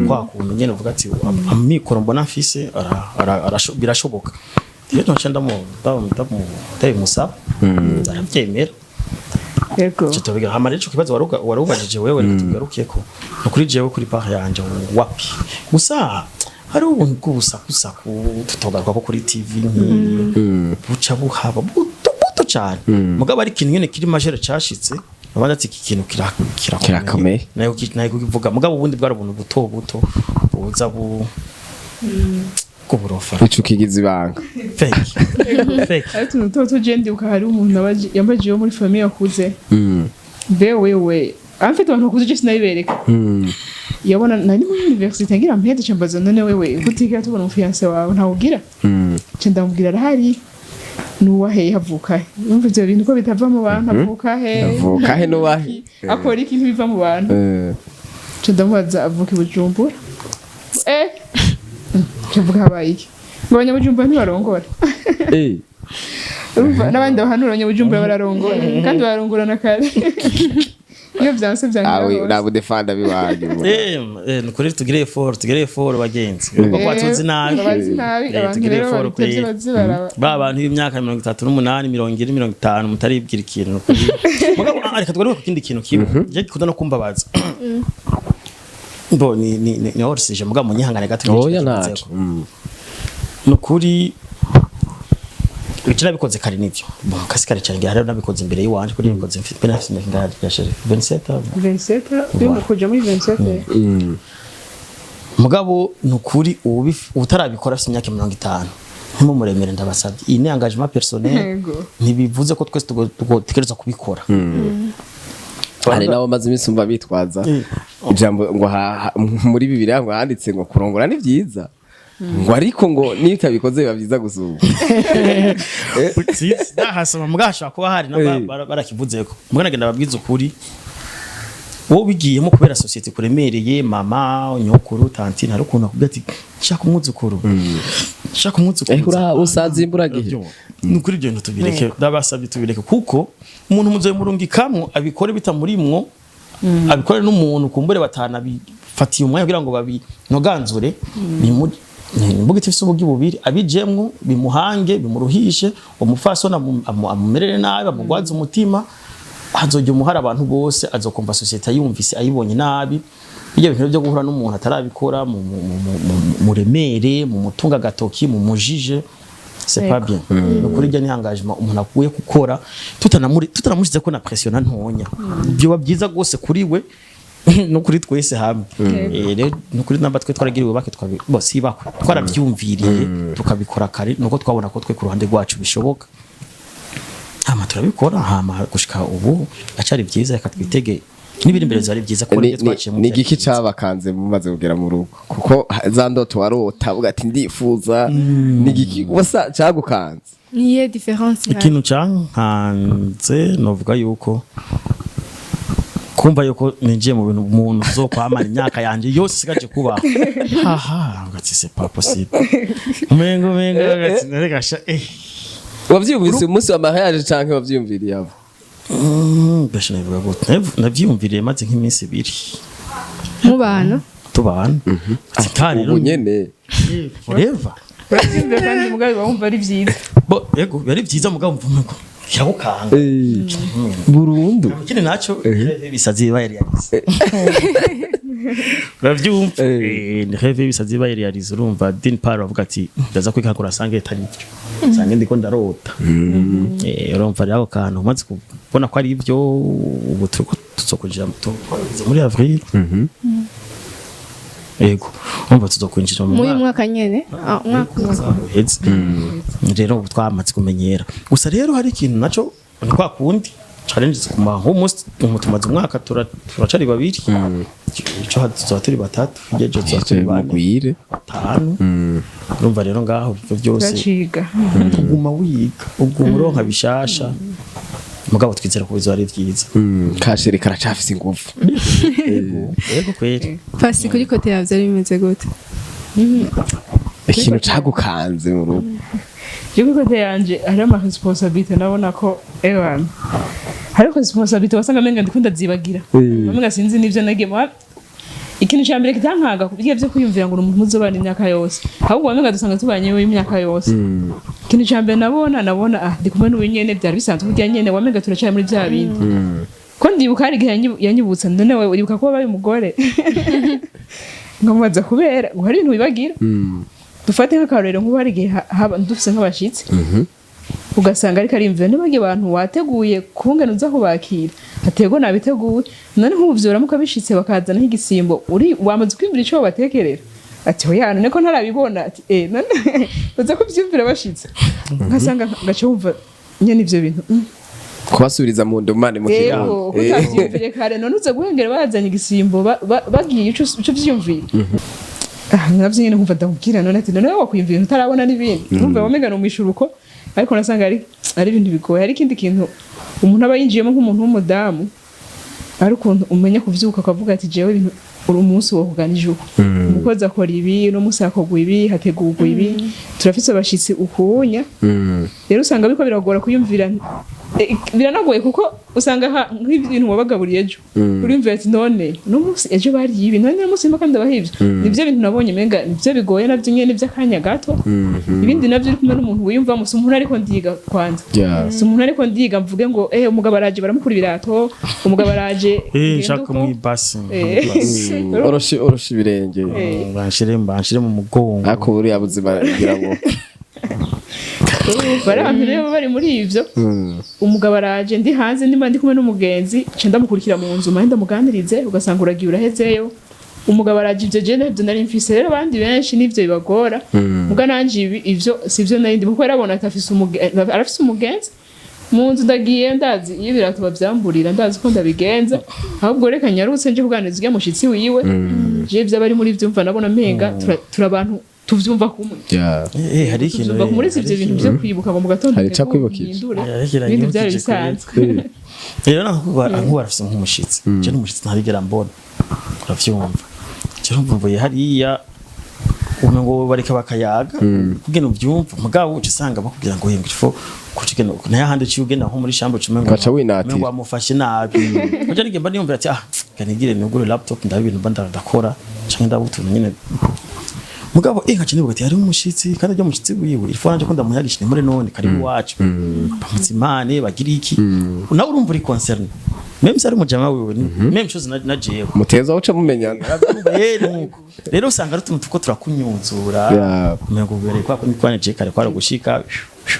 Speaker 2: kwa kuntu nyene uvuga ati amikoro mbona mfise birashoboka. Rero nca ndabimusaba, arabyemera.
Speaker 1: Yego.
Speaker 2: Ico tubiga hama rero ico kibazo warubajije wewe, reka tugarukeko. Ni kuri jewe, kuri part yanje, wapi. Gusa hari ubuntu bw'ubusakusaku tutogaruka ko kuri TV nk'iyi, buca buhaba buto buto cyane, mugabo ari ikintu nyene kiri majeur cashitse, abandi ati iki kintu
Speaker 3: Kirakomeye.
Speaker 2: Nayo kukivuga, mugabo ubundi bwari ubuntu buto buto buza bu bw'uburofa.
Speaker 3: Ico kigize ibanga.
Speaker 2: Fake fake.
Speaker 1: Ariko utuntu tuba tugenda, hari umuntu yambajije wo muri famille akuze. Mbe wewe amfite abantu bakuze, je sinabibereka. Yabona nari muri université ngira mpeze, cambaza: "None wewe kutigera tubona umufiancé wawe, ntawugira?" Nca ndamubwira: "Arahari." "Nuwahe? Havuka he?" Umva ivyo bintu ko bitava mu bantu. Avuka he?
Speaker 3: Avuka he, nuwahe?
Speaker 1: Akora iki? Ntibiva mu bantu. Nca ndamubaza: "Avuka i Bujumbura." Nca mvuga: "Habaye iki?" Ngo abanyabujumbura ntibarongora. Urumva n'abandi bahanura, abanyabujumbura bararongora kandi bararongorana kare. Iyo vyanse vyangira
Speaker 3: Awe
Speaker 1: hose.
Speaker 3: ntabwo defanda biwanyu.
Speaker 2: Nukuri tugire effort, tugire effort bagenzi, kuko batuzi nabi.
Speaker 1: Babazi nabi. Abantu
Speaker 2: Tugire
Speaker 1: rero
Speaker 2: effort
Speaker 1: babitevye
Speaker 2: kweri.
Speaker 1: baze baraba.
Speaker 2: Ba bantu b'imyaka 38, 40, 50 mutaribwira ikintu, nukuri. Mugabo reka tugaruke ku kindi kintu kimwe je gikunda no kumbabaza. Bo ni hors sujet, mugabo munyihangane gato.
Speaker 3: Oya, ntaco.
Speaker 2: Nukuri ibyo nabikoze kare nivyo. Bon, kasi kare cyane, ngira rero nabikoze imbere y'iwanje, kuri nabikoze mfite nafite imyaka ingahe ya sheriff? 27.
Speaker 1: 27, urimo kuja muri 27.
Speaker 2: Mugabo nukuri utarabikora afite imyaka 50, ntimumuremere, ndabasabye. Iyi ni engagement personnel. Ntibivuze ko twese dutegerezwa kubikora.
Speaker 3: Hari nabo maze iminsi umva bitwaza ijambo ngo muri Bibiliya ngo handitse ngo kurongora ni byiza, ngo ariko ngo niyo utabikoze biba byiza gusumba.
Speaker 2: Ndahasoma, mugabo hashobora kuba hari nabo barakivuzeko. Mugabo nagenda babwiza ukuri, wowe ubigiyemo kubera société kuremereye, mama, nyokuru, tantine, hari ukuntu akubwira ati shaka umwuzukuru, shaka umwuzukuru.
Speaker 3: Ura usaza imburagihe.
Speaker 2: Ni ukuri ibyo bintu tubireke, ndabasabye tubireke, kuko umuntu muzoye murungikamwo abikore bitamurimwo, abikore n'umuntu kumbure batanabifatiye umwanya kugira ngo babinoganzure, bimu imbuga ifise ubugi bubiri, abijemwo bimuhange, bimuruhishe, umufasoni amumerere nabi, amugwaze umutima, hazojya umuhara abantu bose, azokumva société ayumvise ayibonye nabi. Ibyo bintu byo guhura n'umuntu atarabikora muremere, mu mutunga agatoki, mu mujije, c'est pas bien. Nukuri iryo ni engagement umuntu akuye gukora tutanamushize ko na pression na ntonya, byoba byiza gose kuri we no kuri twese hamwe. Rero nukuri namba twe twaragiriwe bake, twabi bo si bakwe, twaravyumviriye tukabikora kare, nuko twabona ko twe ku ruhande rwacu bishoboka, hama turabikora, hama gushika ubu acari byiza. Reka twitege n'ibiri imbere zari byiza kuko nibyo twaciyemo
Speaker 3: Ni
Speaker 2: byari
Speaker 3: igiki
Speaker 2: byiza.
Speaker 3: cabakanze mumaze kugera mu rugo? Kuko za ndoto warota uvuga ati ndifuza, ni igiki wasa cagukanze?
Speaker 6: Niye différence ihari?
Speaker 2: Ikintu cankanze, novuga yuko kumva yuko ninjiye mu bintu umuntu uzokwamara imyaka yanje yose isigaje kubaho, haha, ngati c'est pas possible, umengo ngati nareka sha.
Speaker 3: Wavyumvise umunsi wa mariage canke wavyumviriye abo?
Speaker 2: Mbese nabivuga gute? Navyiyumviriye maze nk'iminsi 2
Speaker 6: Mubana.
Speaker 2: Tubana. Ati, "Ka rero
Speaker 3: Ubu nyene.
Speaker 2: Forever."
Speaker 1: Urabyumvira kandi mugabo uba wumva ari byiza.
Speaker 2: Bo yego, byari byiza, mugabo mvume ko kiragukanga.
Speaker 3: Burundu.
Speaker 2: Ikindi naco, ibisazi bibaye réalisé, uravyumva? Ni rêve y'ibisazi bibaye réalisé. Urumva d'une part bavuga ati ndaza kwikangura sange itari ivyo, sange ndiko ndarota. Urumva rero ako kantu umaze kubona ko ari ivyo, ubu turiko tuzokuja tugeze muri avril. Yego, urumva tuzokwinjira mu
Speaker 6: Muri uyu
Speaker 2: mwaka
Speaker 6: mwaka nyene. Ah, umwaka umwe.
Speaker 2: Uheze. Rero ubu twamaze kumenyera. Gusa rero hari ikintu naco ni kwa kundi challenge kuma nk'umunsi umu tumaze umwaka turacari babiri, ico tuzoba turi batatu, hirya ejo tuzoba turi bane,
Speaker 3: mugwire.
Speaker 2: batanu. Urumva rero ngaho ivyo byose
Speaker 1: Turaciga.
Speaker 2: uguma wiga, uguma uronka bishasha, mugabo twizera ko bizoba ari vyiza.
Speaker 3: Kasheri karacafise ingufu.
Speaker 2: Yego, yego kweri.
Speaker 6: Pasi, kuri côté yawe byari bimeze gute?
Speaker 3: Ikintu cagukanze mu rugo.
Speaker 1: Je kuri côté yanje hariho ama responsabilité, nabona ko ewana hariho responsabilité wasanga menga ndiko ndazibagira, menga sinzi n'ivyo nagiye. Ikintu ca mbere kitankaga kubwiye vyo kwiyumvira ngo uri umuntu muzobana imyaka yose, ahubwo wamenga dusanga tubanye imyaka yose. Ikintu ca mbere nabona ah, ndi kumwe n'uyu nyene, byari bisanzwe kurya nyene, wamenga turacari muri vya bindi. Ko ndibuka hari igihe yanyibutsa, none wewe uribuka ko wabaye umugore? Nkamubaza kubera ngo hari ibintu wibagira. Dufate nk'akarorero, nk'ubu hari igihe haba dufise nk'abashitsi, ugasanga ariko arimvira nibagiye abantu wateguye kungena uza kubakira, atego nabiteguye, none nk'ubu vyoramuka bishitse bakazana nk'igisimbo, uri wamaze kwiyumvira ico batekerera? Ati oya, none ko ntarabibona. Ati eh, none uza kuvyumvira bashitse? Ngasanga ngaca wumva nyene ivyo bintu.
Speaker 3: Kubasubiriza mu ndumane mu
Speaker 1: Yego.
Speaker 3: kigango.
Speaker 1: Kutavyumvire kare, none uza guhengera bazanye igisimbo bagiye ico vyiyumvira. Ah, navyo nyene nkumva ndamubwira, none ati none wowe wakwiyumvira ibintu utarabona n'ibindi, nkumva wamenga ni umwishuruko, ariko nasanga ari ibintu bigoye. Hari ikindi kintu umuntu aba yinjiyemo nk'umuntu w'umudamu, ari ukuntu umenya kuvyuka ukavuga ati jewe ibintu uri umunsi wo kuganije uko umukozi akora ibi, uno munsi hakorwa ibi, hategurwa ibi, turafise abashitsi ukunya. Rero usanga biriko biragora kuyumvira, biranagoye kuko usanga nk'ibintu wabagaburiye ejo uriyumvira ati none uno munsi ejo bariye ibi, none uno munsi mpaka ndabaha ivyo. Nivyo bintu nabonye menga nivyo bigoye, navyo nyene vy'akanya gato. Ibindi navyo uri kumwe n'umuntu wiyumvamo, si umuntu ariko ndiga kwanza, si umuntu ariko ndiga mvuge ngo eh, umugabo araje baramukura ibirato, umugabo araje
Speaker 2: Eh,
Speaker 1: ngende
Speaker 2: nshaka
Speaker 1: uko.
Speaker 2: mwibasi.
Speaker 3: Oroshe ibirenge.
Speaker 2: Banshire mu mugongo.
Speaker 3: Ariko buriya buzima ngira ngo
Speaker 1: Bari abantu rero bari muri ivyo, umugabo araje ndi hanze, ndimba ndi kumwe n'umugenzi nca ndamukurikira mu nzu mahe ndamuganirize, ugasanga uragiye urahezeyo, umugabo araje. Ivyo je navyo nari mfise. Rero abandi benshi nivyo bibagora, muga nanje ivyo sivyo nari ndimo, kuko yarabona ati arafise umugenzi mu nzu, ndagiye ndazi iyo ibirato bavyamburira, ndazi ko ndabigenza, ahubwo reka nyarutse nje kuganiriza urya mushitsi wiwe. Je ivyo abari muri vyumva nabona menga turi abantu tuvyumva kumwe.
Speaker 2: Eh, hari ikintu
Speaker 1: Tuvyumva kumwe, uretse ivyo bintu vyo kwibuka ngo mu gatondo
Speaker 3: Hari ico
Speaker 1: utegure,
Speaker 3: akwibukije.
Speaker 1: uhindure,
Speaker 2: Hari ikintu
Speaker 1: ibindi byari
Speaker 2: anyibukije.
Speaker 1: bisanzwe.
Speaker 2: Rero nkuba arafise nk'umushitsi, je n'umushitsi ntarigera mbona, uravyumva, je urumva mvuye hariya, umengo bareka bakayaga kugira uvyumva, mugabo uca usanga bakubwira ngo henga ifo kucigena naye ahandi uciye ugenda nko muri chambre uca umengo
Speaker 3: Ugaca winatira.
Speaker 2: umengo wamufashe nabi. Uja nigenda niyumvira ati ah, kanigire nugure laptop ndabe ibintu mba ndakora canke ndabe utuntu nyene, mugabo nkaca nibuka ati hariho umushitsi, kandi aryo mushitsi wiwe ifo nanje ko ndamuyagisha muri none karibu iwacu, bamutsimane bagira iki, nawe urumva uri concerné, même si ari umujama wiwe, même chose na jewe.
Speaker 3: Muteza uca mumenyana.
Speaker 2: Eh, nuko rero usanga ari utuntu tuko turakunyuzura, umengo ubereye kwa kundi kwane kare kwari gushika.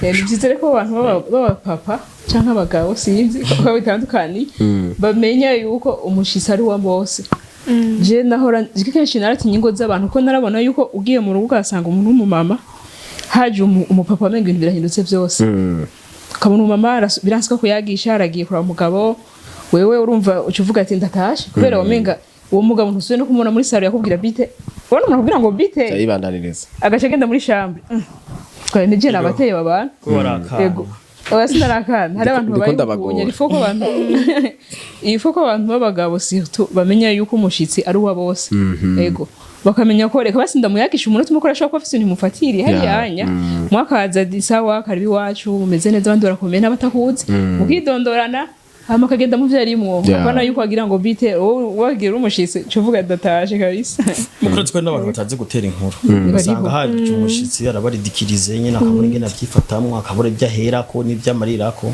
Speaker 1: Ni byiza rero ko abantu b'abapapa canke abagabo, sinzi ko bitandukanye, bamenya yuko umushitsi ari uwa bose. Je nahora je kenshi naratinya ingo z'abantu, ko narabona yuko ugiye mu rugo ugasanga umuntu w'umumama haje umupapa, amenga ibintu birahindutse byose, ukabona umumama biransika kuyagisha, aragiye kuraba umugabo. Wewe urumva uca uvuga ati ndatashe, kubera wamenga uwo mugabo ntusubiye no kumubona muri salon, yakubwira bite, ubona umuntu akubwira ngo bite,
Speaker 3: Yayibandaniriza.
Speaker 1: Agaca agenda muri chambre. Twari nije nabateye babana.
Speaker 2: Ko warakana.
Speaker 1: Yego, oya, sinarakana. Hari abantu
Speaker 3: Ndiko
Speaker 1: babaye
Speaker 3: ndabagora.
Speaker 1: ukunye. Il faut ko abantu b'abagabo surtout bamenya yuko umushitsi ari uwa bose. Yego, bakamenya ko reka basi ndamuyakisha umunota umwe, ko arashobora kuba afise ibintu bimufatiriye hariya anya mwakaza ati sawa, karibu iwacu, mumeze neza, abandi barakomeye n'abatakuzi, mukidondorana, hama akagenda mu vyo arimwo. Apana yuko agira ngo bite, wowe wagira umushitsi cuvuga ndatashe kabisa.
Speaker 2: Mukuru, twe n'abantu batazi gutera inkuru, usanga haje umushitsi arabaridikirize nyine, akabura ingene avyifatamwo, akabura ibyo aherako n'ibyo amarirako.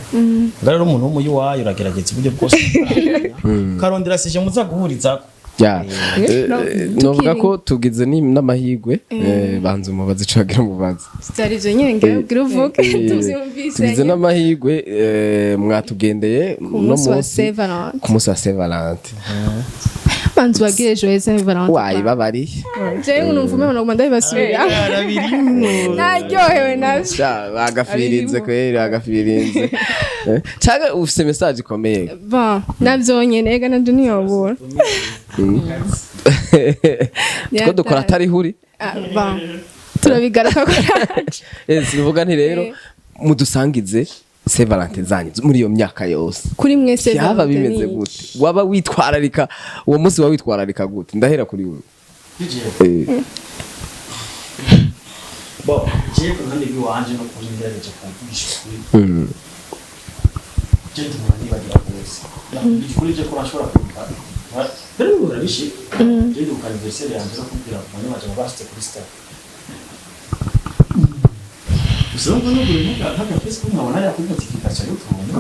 Speaker 2: Ngaho rero umuntu w'umuyuwayo uragerageza uburyo bwose ukarondera sije muza guhurizako.
Speaker 3: Ya.
Speaker 1: No,
Speaker 3: Novuga ko tugize n'amahirwe, banza umubazi ico wagira umubazi.
Speaker 6: Byari ibyo nyine ngira ubwire uvuge tubyumvise.
Speaker 3: Tugize n'amahirwe, mwatugendeye
Speaker 6: ku munsi wa Saint Valentin.
Speaker 3: Ku munsi wa Saint Valentin.
Speaker 6: Banza ubabwire joyeux Saint Valentin.
Speaker 3: Wayibabariye.
Speaker 6: Jewe numva umengo naguma ndabibasubira, naryohewe navyo.
Speaker 3: Sha, bagafirinze kweri, bagafirinze. Canke ufise message ikomeye?
Speaker 6: Bon, navyo nyene, ega navyo ntiyobura.
Speaker 3: Two dukora atari huri.
Speaker 6: Ah, bon, turabigaruka ko.
Speaker 3: Sivuga nti rero mudusangize Saint Valentin zanyu muri iyo myaka yose.
Speaker 6: Kuri mwese
Speaker 3: Byaba
Speaker 6: Valentin
Speaker 3: bimeze
Speaker 6: ni iki?
Speaker 3: gute? Waba witwararika uwo munsi, waba witwararika gute? Ndahera kuri wewe.
Speaker 2: Bon, jewe ku ruhande rw'iwanje no kuri ngerageje kuvugisha ukuri, je ndumva nibagira rwose. Kuri je ko nashobora kwibuka mbere n'ubu birabishika, je ndibuka anniversaire yanje no kubwira abantu baje bashitse kuri stade gusa. Urumva nugura nka Facebook nkabona hariya kuri notification y'utuntu,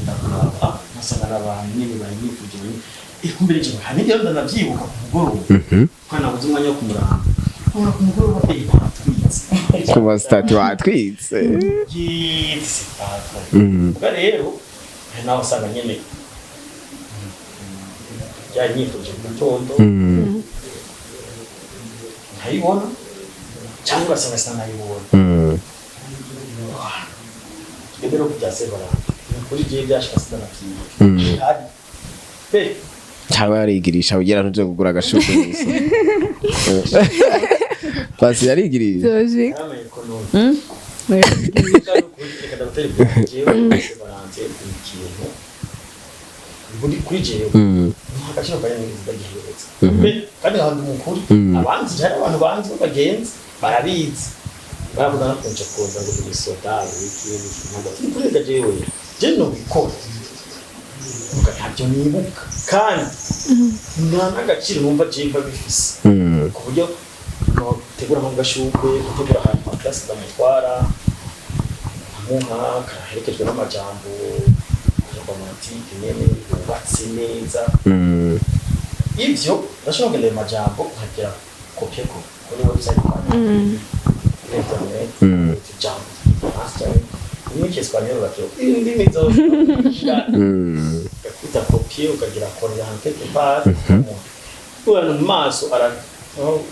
Speaker 2: ndakuraba, ah, nkasanga n'abantu nyene baranyifuje bari kumbere. Je hari n'igihe ndanavyibuka ku mugoroba ko nabuze umwanya wo kumuraba, nkabona ku mugoroba batwitse.
Speaker 3: Ku ma statut watwitse.
Speaker 2: Yitse. Ubwo rero hari naho usanga nyene byanyifuje mu gitondo nkayibona, cyangwa ugasanga sinanayibona. Twebwe no kubya Saint-Valentin ni ukuri jewe byashika sinanavyibuka hari pe.
Speaker 3: Cyangwa yarigirisha kugira ntuje kugura agashurwe gusa. Pasi yarigirisha.
Speaker 6: Vyoshika.
Speaker 2: Yaramenye ko none reka ndagutera imbere. Jewe Saint-Valentin ni ikintu kuri jewe nta gaciro kanini nigeze ndagihereza pe, kandi nkaba ndi mukuri. Abanzi, hari abantu banzi b'abagenzi barabizi, baravuga no kunca kuza ngo ndi soda wiki ntabwo turi kurega. Jewe je nobikora muga ntabyo nibuka, kandi nta n'agaciro numva jewe mba bifise ku buryo notegura nko gashurwe, gutegura ahantu ha place ndamutwara nkamuha kaherekejwe n'amajambo romantique nyene yubatse neza. Ivyo ndashobora kugenda ayo majambo nkagira copier ko kuri website kuri internet, ijambo ry'igifaransa cyangwa n'icyespagnol, bakiro indimi zose ugakwita copier, ukagira coller ahantu quelque part. Ubona mu maso ara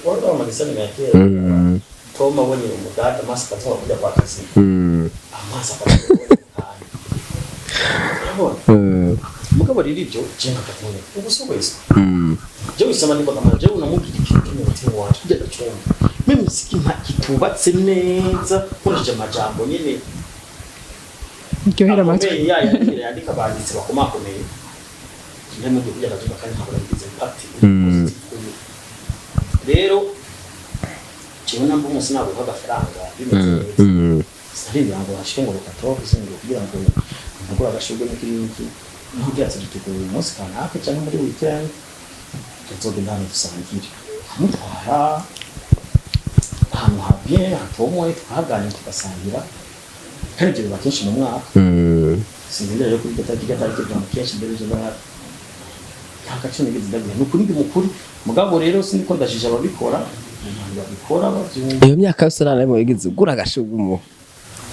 Speaker 2: wari wamagisani ya kera. Tom abonye umudada, amaso akazuba kujya kwa kazi, amaso akazuba. Urabona mugabo rero ibyo je nkafata none ubu si wese je wisama niko kamara je unamubwira ikintu cyo mu mutima wanje kujya gacumba meme sikima kitubatse neza nkoresheje amajambo nyene
Speaker 1: Iryohera amatwi.
Speaker 2: Akomeye, ya yandi yandika abanditsi bakomakomeye nyene mu kujya gacumba, kandi nkabona bigize impact positive kuri we. Rero jewe namba umunsi naguha agafaranga bimeze neza, sinarindira ngo hashike ngo reka tubavuze ngo kugira ngo ntugure agashurwe n'ikiriki ntubwira ati dutegura uyu munsi kanaka cyangwa muri weekend tuzogenda hano dusangire, nkamutwara ahantu ha bien hatomoye, tukahaganira, tugasangira, kandi ibyo biba kenshi mu mwaka. Sinzindira rero kuri gatatu gatatu biba kenshi mbere ejo ndahari nta gaciro nigeze ndagira, ni ukuri ndi mukuri. Mugabo rero sindiko ndajije ababikora, abantu babikora bavyumva.
Speaker 3: Iyo myaka yose nta namwe wigeze ugura agashurwe umuha?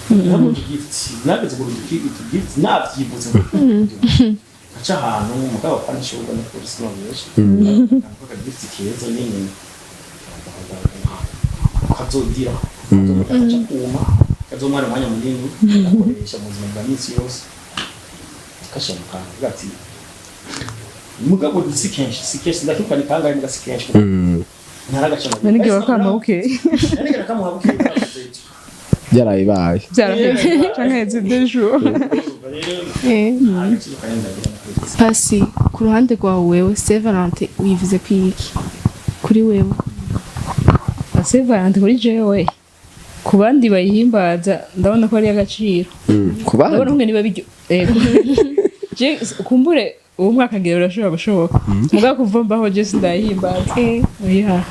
Speaker 2: Ntabwo utugift, nageze kugura utugift navyibutse, nkaca ahantu mugabo apana ishurwe no kuri sinobeshe akagift keza nyene kazodira kazoca kuma kazomara umwanya munini gakoresha mu buzima bwa minsi yose, kashira mu kantu kavuga ati mugabo si kenshi, si kenshi, ndakibuka ni kangahe muga si kenshi ntaragaca.
Speaker 1: None igihe wakama bukeye?
Speaker 2: None nakamuha bukeye.
Speaker 3: Byarabibaye.
Speaker 1: Byaraheze canke heze 2 jours.
Speaker 6: Pasi, ku ruhande rwawe wewe, Saint Valentin wivuze ko iki kuri wewe?
Speaker 1: Saint Valentin kuri jewe, ku bandi bayihimbaza ndabona ko ari agaciro.
Speaker 3: Ku
Speaker 1: Ndabona
Speaker 3: bandi
Speaker 1: umwe niba bijyo, yego, je kumbure uwo mwaka ngira birashobora gushoboka, mugabo kuva mbaho je sindayihimbaza. Oya,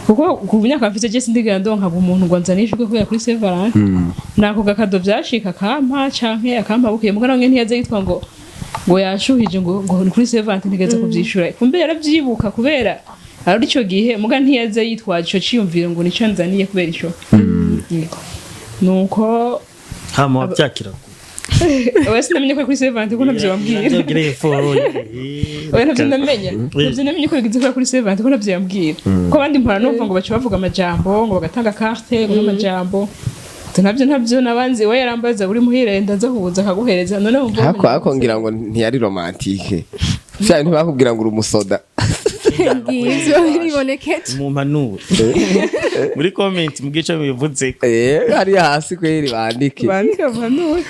Speaker 1: kuko ku myaka mfise je sindigera ndonka umuntu ngo anzane ishurwe kubera kuri Saint Valentin. Nako gakado vyashika akampa canke akampa bukeye, mugabo nawe ntiyaze yitwa ngo yashuhije ngo ni kuri Saint Valentin ntegeza kuvyishura. Kumbe yaravyibuka kubera ari ico gihe, muga ntiyaze yitwaje ico ciyumviro ngo nico nzaniye kubera ico. Yego. Nuko
Speaker 2: Hama wabyakira.
Speaker 1: Oya, sinamenye ko ari kuri Saint-Valentin, ko ntabyo bambwira. Oya, ntabyo ndamenya, ntabyo namenye ko bigize kuri Saint-Valentin, ko ntabyo yambwira, ko abandi mpora numva ngo baca bavuga amajambo, ngo bagatanga carte, ngo n'amajambo. Ati ntabyo nabanzi, we yarambaza uri muhira, ndaza kubuza akaguhereza, none wumva
Speaker 3: Hako ngira ngo ntiyari romantique, vya ntibakubwira ngo uri umusoda.
Speaker 6: Ngivyo biribonekeje.
Speaker 2: Mumpanure muri comment mbwira ico bivuze.
Speaker 3: Hariya hasi kweri bandike.
Speaker 1: Bandike bahanure.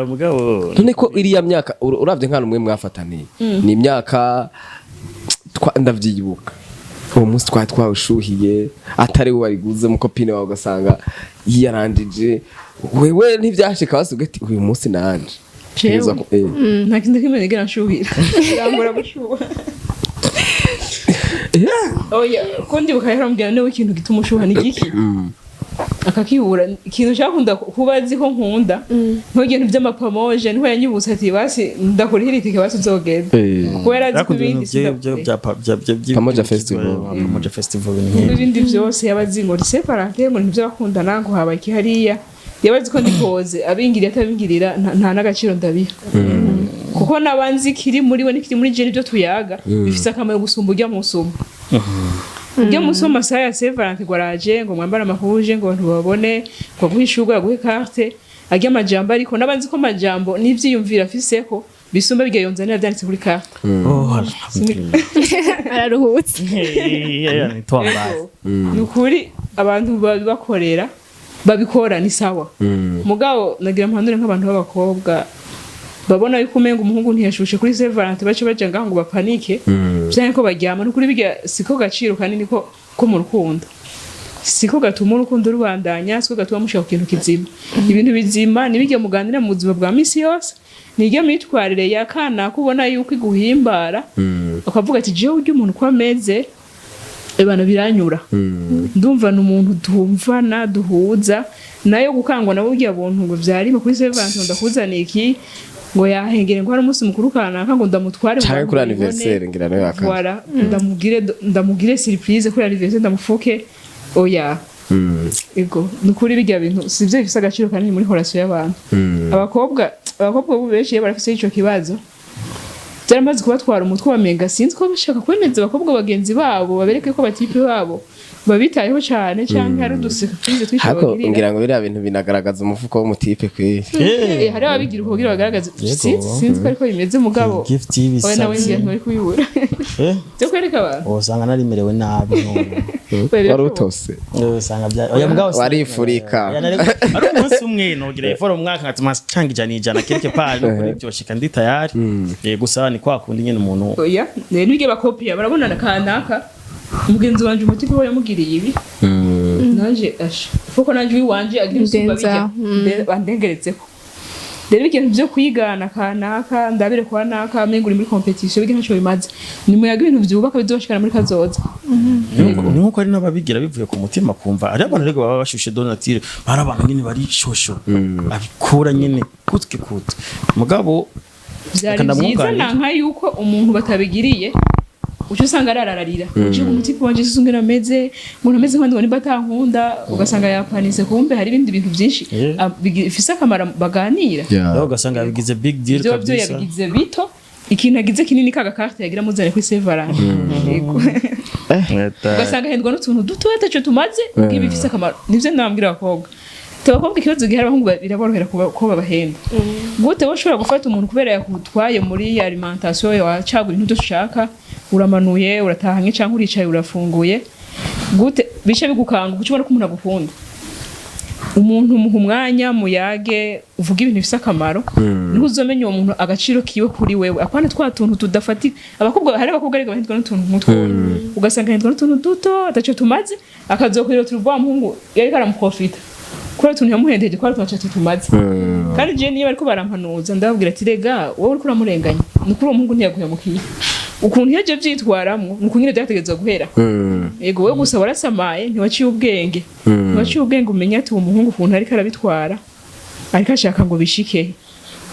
Speaker 2: Mugabo
Speaker 3: None ko iriya myaka uravye nk'ahantu mwe mwafataniye, ni imyaka ndavyibuka uwo munsi twari twawushuhiye, atari we wariguze, mu copine wawe ugasanga yiyarandije, wewe ntivyashika basuga ati uyu munsi nanje
Speaker 1: Jewe?
Speaker 3: Ntegerezwa
Speaker 1: Nta kintu kimwe nigera nshuhira, birangora gushuha. Oya, ko ndibuka yarambwira niwe ikintu gituma ushuha ni igiki, akakibura. Ikintu cyakunda kuba azi ko nkunda nk'ibintu by'amapamoje, niho yanyibutsa ati basi ndakurihira itike, basi uzogenda, kuko yari azi ko
Speaker 2: Yakunda
Speaker 1: ibindi
Speaker 2: ibintu bya
Speaker 3: Pamoja Festival.
Speaker 2: Pamoja Festival, ibintu nk'ibyo.
Speaker 1: N'ibindi byose yaba azi ngo Saint-Valentin, ngo ntiby'abakundana, ngo habaye iki hariya. Yaba azi ko ndikoze abingiriye atabingirira, nta n'agaciro ndabiha, kuko nabanzi kiri muri we n'ikiri muri je, nibyo tuyaga bifise akamaro gusumba urya musumba, urya munsi w'amasaha ya Saint-Valentin, ngo araje, ngo mwambare amahuje, ngo abantu babone, ngo aguhe ishurwe, aguhe carte, arya amajambo. Ariko nabanzi ko amajambo n'ivyiyumviro afiseko bisumba birya yonzanira vyanditse kuri carte.
Speaker 2: Oh, alhamdulillah.
Speaker 6: Araruhutse.
Speaker 2: Yeah, ni twambaye.
Speaker 1: Ni ukuri abantu babibakorera babikora ni sawa, mugabo nagira mpanure nk'abantu b'abakobwa babona yuko umenga umuhungu ntiyashushe kuri Saint-Valentin, bace baja ngaho ngo bapanike vyanke ko baryama. Nukuri birya siko gaciro kanini ko mu rukundo, siko gatuma urukundo rubandanya, siko gatuma mushaka ku kintu kizima. Ibintu bizima nibirya muganira mu buzima bwa misi yose, niryo myitwarire ya kana kubona yuko iguhimbara, ukavuga ati jewe urya umuntu uko ameze ebana biranyura, ndumva ni umuntu twumvana, duhuza. Nayo gukangwa na burya buntu ngo vyarima kuri Saint-Valentin, ndakuzaniye iki, ngo yahengere, ngo hari umunsi mukuru kanaka, ngo ndamutware ngo
Speaker 3: Canke kuri
Speaker 1: abantu babibone.
Speaker 3: anniversaire ngira nayo yakaje.
Speaker 1: Voilà, ndamugire surprise kuri anniversaire, ndamufuke. Oya. Ego, nukuri birya bintu sivyo bifise agaciro kanini muri relation y'abantu. Abakobwa ubu benshi iyo barafise ico kibazo, byaramaze kubatwara umutwe, bamenga sinzi ko bashaka kwemeza abakobwa bagenzi babo, babereke ko batipe babo babitayeho cyane, cyangwa hari udusurprise twinshi
Speaker 3: Hako
Speaker 1: babagirira.
Speaker 3: ngira ngo biriya bintu binagaragaza umufuko w'umutipe kweri.
Speaker 1: Hari ababigira uko kugira bagaragaze.
Speaker 2: Yego.
Speaker 1: Sinzi ko ariko bimeze, mugabo
Speaker 2: Gift
Speaker 1: oya, nawe
Speaker 2: y'ibisazi.
Speaker 1: ngira ntibari kubibura byo kwereka abantu.
Speaker 2: Usanga narimerewe nabi none.
Speaker 1: Oya,
Speaker 3: Wari
Speaker 1: birashoboka.
Speaker 3: utose.
Speaker 2: Usanga bya oya, mugabo
Speaker 3: Warifurika.
Speaker 2: Oya, ari umunsi umwe nogira effort mu mwaka ngatuma canga 100 quelque part, no kuri byoshika ndi tayari. Gusa ni kwa kundi nyene umuntu
Speaker 1: Oya, rero nibyo bakopiya, barabonana kanaka mugenzi wanje umutipe we yamugiriye ibi, nanje asha kuko nanje uwiwanje agira ibisumba
Speaker 6: Ndenza,
Speaker 1: bijya bandengeretseko. Rero ibintu byo kwigana kanaka, ndabire kwa naka, amenga uri muri competition, biga ntacyo bimaze. Ni muyaga ibintu byubaka bizoshikana muri kazoza.
Speaker 2: Ni nkuko hari n'ababigira bivuye ku mutima, kumva ari abantu rego baba bashushe de nature, bari abantu nyene bari shosho abikura nyene kutwe kutwe, mugabo
Speaker 1: Byari
Speaker 2: Reka
Speaker 1: byiza.
Speaker 2: ndamwunganira.
Speaker 1: Nanka yuko umuntu batabigiriye uca usanga ararararira, uciye umutipe wanje sisi ngene ameze, umuntu ameze nk'abandi, ngo nimba atankunda, ugasanga yapanise, kumbe hari ibindi bintu byinshi bifise akamaro baganira.
Speaker 2: Rero ugasanga yabigize big deal
Speaker 1: Byo byo
Speaker 2: kabisa.
Speaker 1: Yabigize bito, ikintu agize kinini kaga carte yagira muzane kuri Saint-Valentin. Yego. Ugasanga ahendwa n'utuntu dutoya ataco tumaze, ngibi bifise akamaro. Nivyo ndababwira abakobwa. Abakobwa ikibazo gihari, abahungu biraborohera ko babahenda. Gute wowe ushobora gufata umuntu kubera yakutwaye muri alimentation, wacagura ibintu byose ushaka, uramanuye, uratahanye cyangwa uricaye urafunguye, gute bice bigukanga kuko ubona ko umuntu agukunda? Umuntu umuha umwanya, muyage, uvuga ibintu bifise akamaro, niho uzomenya uwo muntu agaciro kiwe kuri wewe, apana twa tuntu tudafatika. Abakobwa, hari abakobwa ariko bahindwa n'utuntu nk'utwo, ugasanga ahindwa n'utuntu duto ataco tumaze, akazokwira turi wa muhungu yariko aramuprofita kubera utuntu yamuhendeje, kubera utuntu ataco tumaze. Kandi je niyo bariko barampanuza, ndababwira ati rega wowe uriko uramurenganya, ni ukuri uwo muhungu ntiyaguhemukiye. Ukuntu yaje vyitwaramwo ni uku nyene vyategerezwa guhera. Yego, wowe gusa warasamaye, ntiwaciye ubwenge, ntiwaciye ubwenge umenya ati uwo muhungu ukuntu ariko arabitwara, ariko ashaka ngo bishike.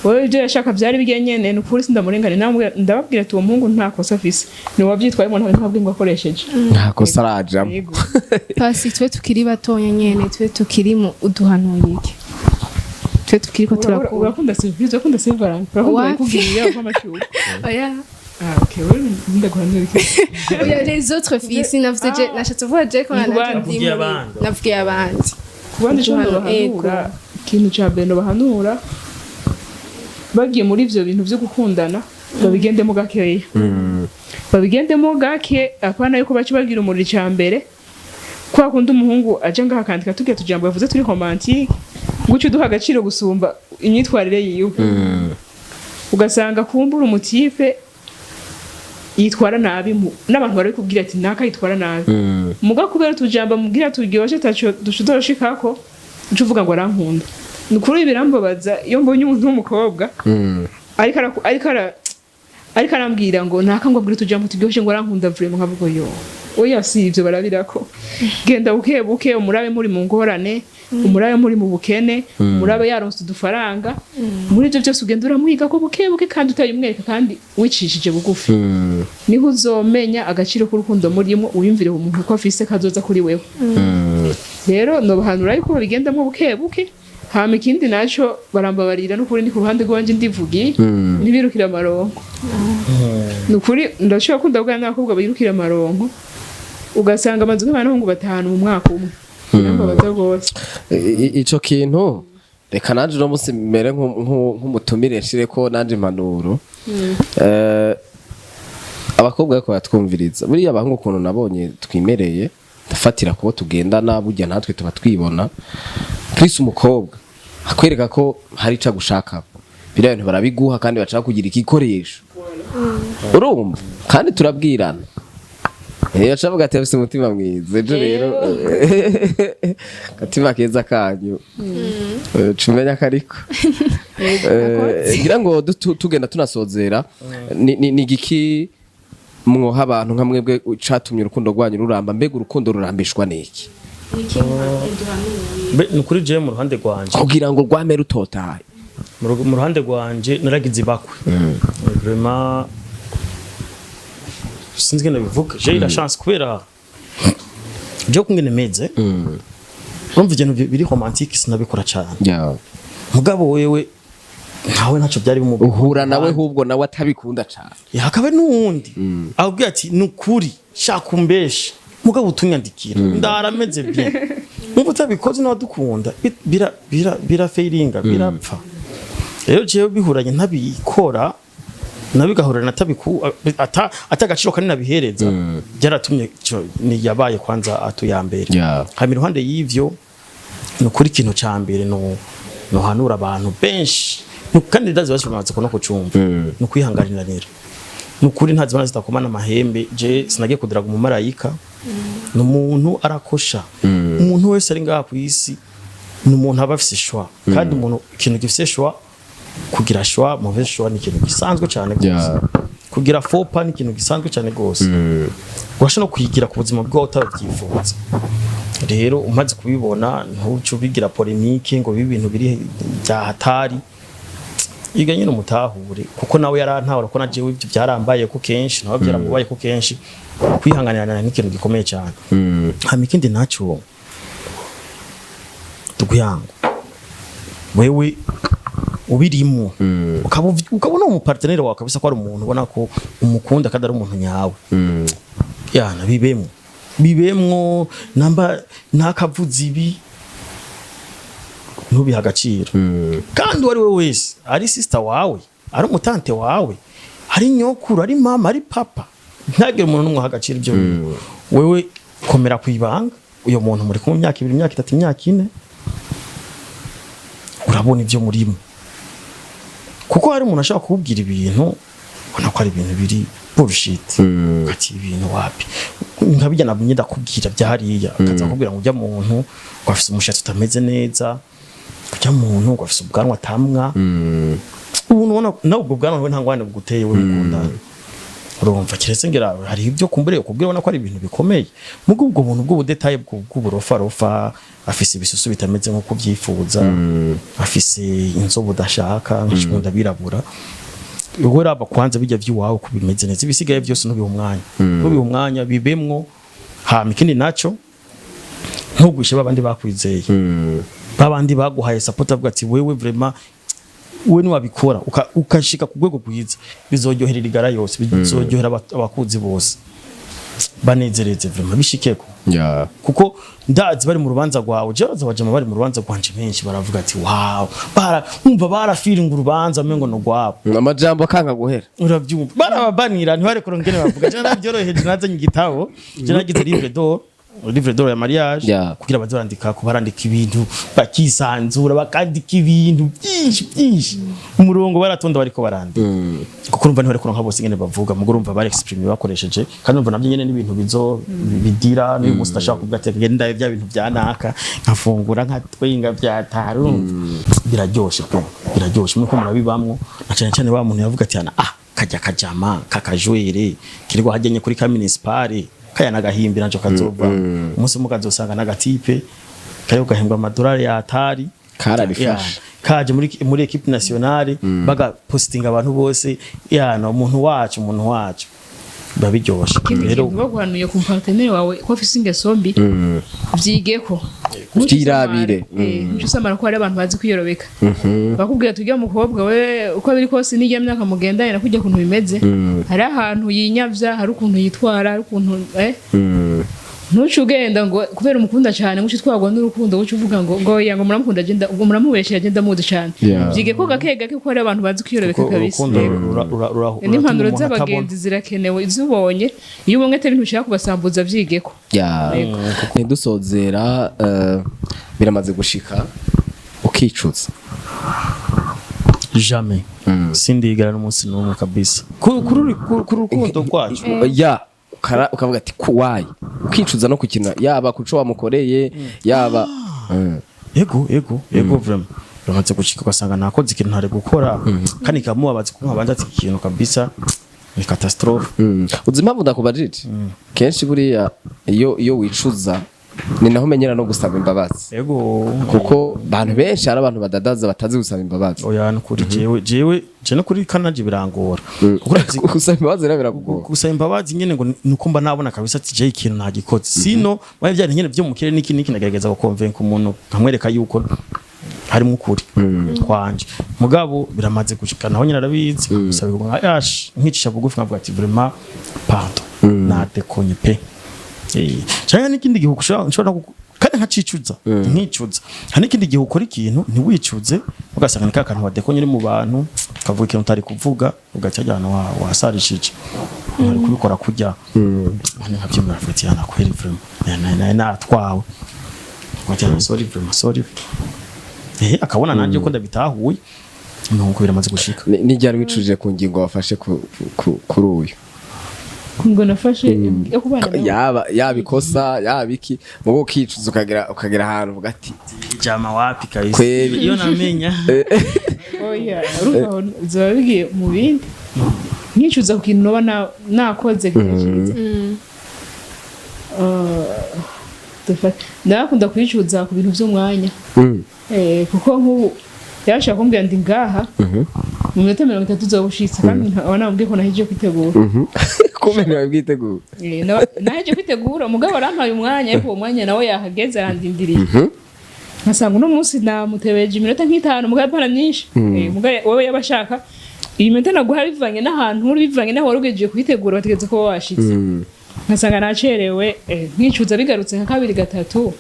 Speaker 1: Wowe ibyo yashaka byari bijya nyene. Ni ukuri sindamurengane, ndababwira ati uwo muhungu nta kosa afise, ni wavyitwayemo, nta bwenge wakoresheje.
Speaker 3: Nta kosa arajamo.
Speaker 1: Yego.
Speaker 6: Pasi, twe tukiri batonya nyene, twe tukiri mu uduhanuye iki? Twe tukiriko turakura.
Speaker 1: Urakunda surprise, urakunda Saint Valentin, urakunda
Speaker 6: Wapi?
Speaker 1: kubwira ko amashuka.
Speaker 6: Oya.
Speaker 1: Ah, okay, wewe ndaguhanura iki?
Speaker 6: Oya, les autres filles sinavuze je, nashatse kuvuga je ko
Speaker 1: Ni ku
Speaker 6: nanje
Speaker 1: bandi.
Speaker 6: ndi
Speaker 2: Navugiye abandi.
Speaker 6: Navugiye abandi.
Speaker 1: Ku bandi, ico
Speaker 6: Guhana-
Speaker 1: nobahanura, ikintu ca mbere nobahanura, bagiye muri ivyo bintu vyo gukundana, babigendemo gakeya, babigendemo gake, apana yuko baca bagira umuriro. Ica mbere, kwa kundi umuhungu aje ngaha akandika tugiye tujambo yavuze turi romantique, guca uduha agaciro gusumba imyitwarire yiwe, ugasanga kumbura umu type yitwara nabi, n'abantu barabikubwira ati naka yitwara nabi, muga kubera utujambo amubwira turyoshe taco dushidushikako, uca uvuga ngo arankunda. Ni ukuri birambabaza iyo mbonye umuntu w'umukobwa ariko arambwira ngo naka ngo abwire utujambo turyoshe ngo arankunda vraiment, nkavuga yo oya, si ivyo barabirako. Genda buke buke, umurabe muri mu ngorane, umurabe muri mu bukene, umurabe yaronse udufaranga. Muri ivyo byose ugenda uramwiga ko buke buke, kandi utayimwereka, kandi wicishije bugufi, niho uzomenya agaciro k'urukundo murimo. Wiyumvire umuntu ko afise kazoza kuri wewe. Rero nobahanura yuko babigendamo buke buke. Hama ikindi naco, barambabarira, n'ukuri ni ku ruhande rwanje ndivugiye, ntibirukire amaronko. Ni ukuri ndashobora kunda kuganira n'abakobwa birukira amaronko, ugasanga amazu nk'abahungu batanu mu mwaka umwe. Birambabaza rwose.
Speaker 3: Ico kintu, reka nanje uno munsi mere nk'umutumire nshireko nanje impanuro. Abakobwa ariko baratwumviriza, buriya abahungu ukuntu nabonye twimereye, ndafatira kubo tugendana, burya natwe tuba twibona. Plus umukobwa akwereka ko hari ico agushaka, biriya bintu barabiguha kandi bashaka kugira igikoresho, urumva? Kandi turabwirana. Acavuga ati afise umutima mwiza ejo rero gatima keza kanyu. Cumenya kariko. Ngira ngo tugenda tunasozera, ni igiki mwoha abantu nka mwebwe catumye urukundo rwanyu ruramba? Mbega urukundo rurambishwa n'iki?
Speaker 2: Ni ukuri jewe mu ruhande rwanje,
Speaker 3: kugira ngo rwame rutotahaye.
Speaker 2: Mu ruhande rwanje naragize ibakwe vraiment, sinzi ngene bivuga. J'ai eu la chance kubera je kungene meze, urumva ibintu biri romantique sinabikora cyane. Mugabo wewe ntawe ntacyo byari bimubwiye.
Speaker 3: Uhura nawe hubwo nawe atabikunda cane.
Speaker 2: Hakaba n'uwundi akubwira ati ni ukuri shaka umbeshe, mugabo utunyandikira ndarameze bien. Nubwo utabikoze nawe dukunda bira bira bira failinga, birapfa. Rero jewe bihuranye ntabikora nabigahurana atabiku ata atagaciro kanini abihereza, byaratumye ni yabaye kwanza atu ya mbere. Hama iruhande y'ivyo, ni ukuri ikintu ca mbere no nohanura abantu benshi, kandi ndazi basi bamaze kubona kucumva, ni ukwihanganiranira. Ni ukuri nta zibana zitakomana amahembe. Je sinagiye kudiraga umumarayika, ni umuntu arakosha. Umuntu wese ari ngaha ku isi ni umuntu aba afise choix, kandi umuntu ikintu gifise choix, kugira choix, mauvais choix ni ikintu gisanzwe cyane gose. Kugira faux pas ni ikintu gisanzwe cyane gose, urashobora no kuyigira ku buzima bwawe utabyifuza. Rero umaze kubibona, ntuce ubigira polémique ngo bibe ibintu biri bya hatari. Iga nyine umutahure, kuko nawe yarantahura ko na jewe ibyo byarambaye ko kenshi, nawe byaramubaye ko kenshi. Kwihanganirana ni ikintu gikomeye cyane. Hama ikindi naco, tuguyango wewe ubirimo, ukabona umu partenaire wawe kabisa ko ari umuntu ubona ko umukunda kandi ari umuntu nyawe, yana bibemwo, bibemwo. Namba ntakavuze ibi, ntubihe agaciro. Kandi uwo ari we wese, ari sister wawe, ari umu tante wawe, ari nyokuru, ari mama, ari papa, ntagire umuntu n'umwe aha agaciro ibyo bintu. Wewe komera ku ibanga. Uyo muntu muri kumwe imyaka 2, imyaka 3, imyaka 4, urabona ibyo murimo. Kuko hari umuntu ashobora kukubwira ibintu ubona ko ari ibintu biri bullshit, ati ibintu wapi, nka bijya nabonye ndakubwira bya hariya, akaza akubwira ngo ujya muntu ngo afise umushatsi utameze neza, ujya muntu ngo afise ubwanwa atamwa. Ubuntu ubona nawe ubwo bwanwa we nta ngwane buguteye, we mukundana, urumva? Kiretse ngira hari ibyo kumbure ukubwira ubona ko ari ibintu bikomeye, mugo ubwo buntu bw'ubu détail bw'uburofarofa, afise ibisusu bitameze nk'uko ubyifuza, afise inzobe udashaka, nk'ikunda birabura, wowe raba kwanza bijya by'iwawe ko bimeze neza, ibisigaye byose ntubihe umwanya, ntubihe umwanya, bibemwo. Hama ikindi naco, ntugwishe babandi bakwizeye. Babandi baguhaye support, avuga ati wewe vraiment we niwabikora ukashika ku rwego rwiza, bizoryohera igara yose, bizoryohera abakuzi bose, banezereze vraiment bishikeko. Kuko ndazi bari mu rubanza rwawe, je baza bajama bari mu rubanza rwanje benshi baravuga ati wow, bara umva barafiringa urubanza mengo no rwabo.
Speaker 3: Amajambo akanga guhera.
Speaker 2: Urabyumva, barababanira ntibarekura ngene bavuga. Je narabyoroheje, nazanye igitabo, je nagize livre d'or ya mariage kugira baze barandika, ko barandika ibintu bakisanzura, bakandika ibintu byinshi byinshi, umurongo baratonda bariko barandika, kuko urumva ntibarekura nka bose ngene bavuga, mugo urumva bari exprime bakoresheje, kandi urumva nabyo nyene n'ibintu bizo bidira n'uyu munsi ndashaka kuvuga ati genda bya bintu byanaka nkafungura nkatwenga byatara, urumva biraryoshe pe, biraryoshe muko murabibamwo, na cyane cyane wa muntu yavuga ati ana ah kajya kajama kakajwere kirirwa hajyanye kuri ka municipale kaya nagahimbira njo kazova umunsi umwe kazosanga n'agatipe kariho gahembwa amadolari ya atari.
Speaker 3: Karabifashe.
Speaker 2: Ya, kaje muri équipe nationale bagapostinga abantu bose yana umuntu wacu, umuntu wacu, biba biryoshe.
Speaker 1: Ikindi
Speaker 2: Rero
Speaker 1: kintu baguhanuye ku partenaire wawe ko afise ingeso mbi, vyigeko.
Speaker 3: Vyirabire.
Speaker 1: Ntuce usamara, ko hari abantu bazi kwiyorobeka, bakubwira tujya mukobwa we uko biri kose n'ijya myaka mugendanye nakujya kuntu bimeze, hari ahantu yinyavya, hari ukuntu yitwara, hari ukuntu ntuce ugenda ngo kubera umukunda cyane nguce twagwa n'urukundo, uce uvuga ngo oya, ngo muramukunda agenda, ubwo muramubeshera agenda muzi cyane. Vyige ko gake gake, ko hari abantu bazi kwiyorobeka
Speaker 2: kuko
Speaker 1: kabisa.
Speaker 2: urukundo
Speaker 1: Yego.
Speaker 2: ruratuma
Speaker 1: N'impanuro
Speaker 2: umuntu atabona.
Speaker 1: z'abagenzi zirakenewe, izo ubonye, iyo ubonye atari ibintu ushaka kubasambuza, vyigeko.
Speaker 3: Ya, ntidusozera, biramaze gushika ukicuza?
Speaker 2: Jamais, sindigara n'umunsi n'umwe kabisa kuri urukundo rwacu.
Speaker 3: Ya, ukavuga ati kuwayi, ukicuza no kukina, yaba kuco wamukoreye, yaba.
Speaker 2: Ego, vraiment biramaze gushika ugasanga nakoze ikintu ntari gukora kandi kamubabaza, kuko nkabanza ati ikintu kabisa ni catastrophe.
Speaker 3: Uzi impamvu ndakubajije? Kenshi buriya iyo wicuza ni naho umenyera no gusaba imbabazi.
Speaker 2: Ego.
Speaker 3: Kuko abantu benshi, hari abantu badadaza batazi gusaba imbabazi.
Speaker 2: Oya, nukuri jewe jewe je no kuri kanaje birangora, kuko
Speaker 3: Gusaba imbabazi rero biragugora.
Speaker 2: Gusaba imbabazi nyene ngo nuko mba nabona kabisa ati je ikintu ntagikoze, sino baye byari nyene byo mu kirere niki niki, nagerageza gukonvenka umuntu nkamwereka yuko harimo ukuri kwanje, mugabo biramaze gushika naho nyine arabizi, gusaba nka yash nkicisha bugufi nkavuga ati vraiment pardon, nadekonye pe. Canke n'ikindi gihe ushobora kandi nkacicuza, nkicuza. Hari n'ikindi gihe ukora ikintu ntiwicuze, ugasanga ni ka kantu wadekonye uri mu bantu, ukavuga ikintu utari kuvuga, ugaca ajyana wasarishije ntari kubikora kurya none nkabyemera, avuga ati yana kweri vraiment natwawe, ati yana sorry, vraiment sorry, akabona nanjye ko ndabitahuye, nuko biramaze gushika.
Speaker 3: N'iryari wicujije ku ngingo wafashe kuri uyu?
Speaker 1: Ngo nafashe yo kubana nawe?
Speaker 3: Yaba ikosa, yaba iki, mugo ukicuza ukagera ahantu uvuga ati
Speaker 2: jama wapi kabisa.
Speaker 3: Kweri.
Speaker 2: Iyo namenya.
Speaker 1: Oya, urumva aho bizoba bigiye mu bindi, nkicuza ku kintu noba nakoze kitacitse. Ndakunda kwicuza ku bintu by'umwanya. Kuko nk'ubu yarashaka kumbwira ndi ngaha mu minota 30 uzoba ushitse, kandi nkaba namubwiye ko nahejeje kwitegura.
Speaker 3: Kumbe ntiwabwitegura.
Speaker 1: Nahejeje kwitegura, umugabo arampaye umwanya, ariko uwo mwanya nawe yahageze arandindiriye, nkasanga uno munsi namutebeje iminota nk'itanu, mugabo apana myinshi. Mugabo wowe yaba ashaka iyi minota naguha bivanye n'ahantu uri, bivanye n'aho wari ugejeje kuyitegura, bategetse ko washitse, nkasanga nacerewe, nkicuza bigarutse nka kabiri gatatu,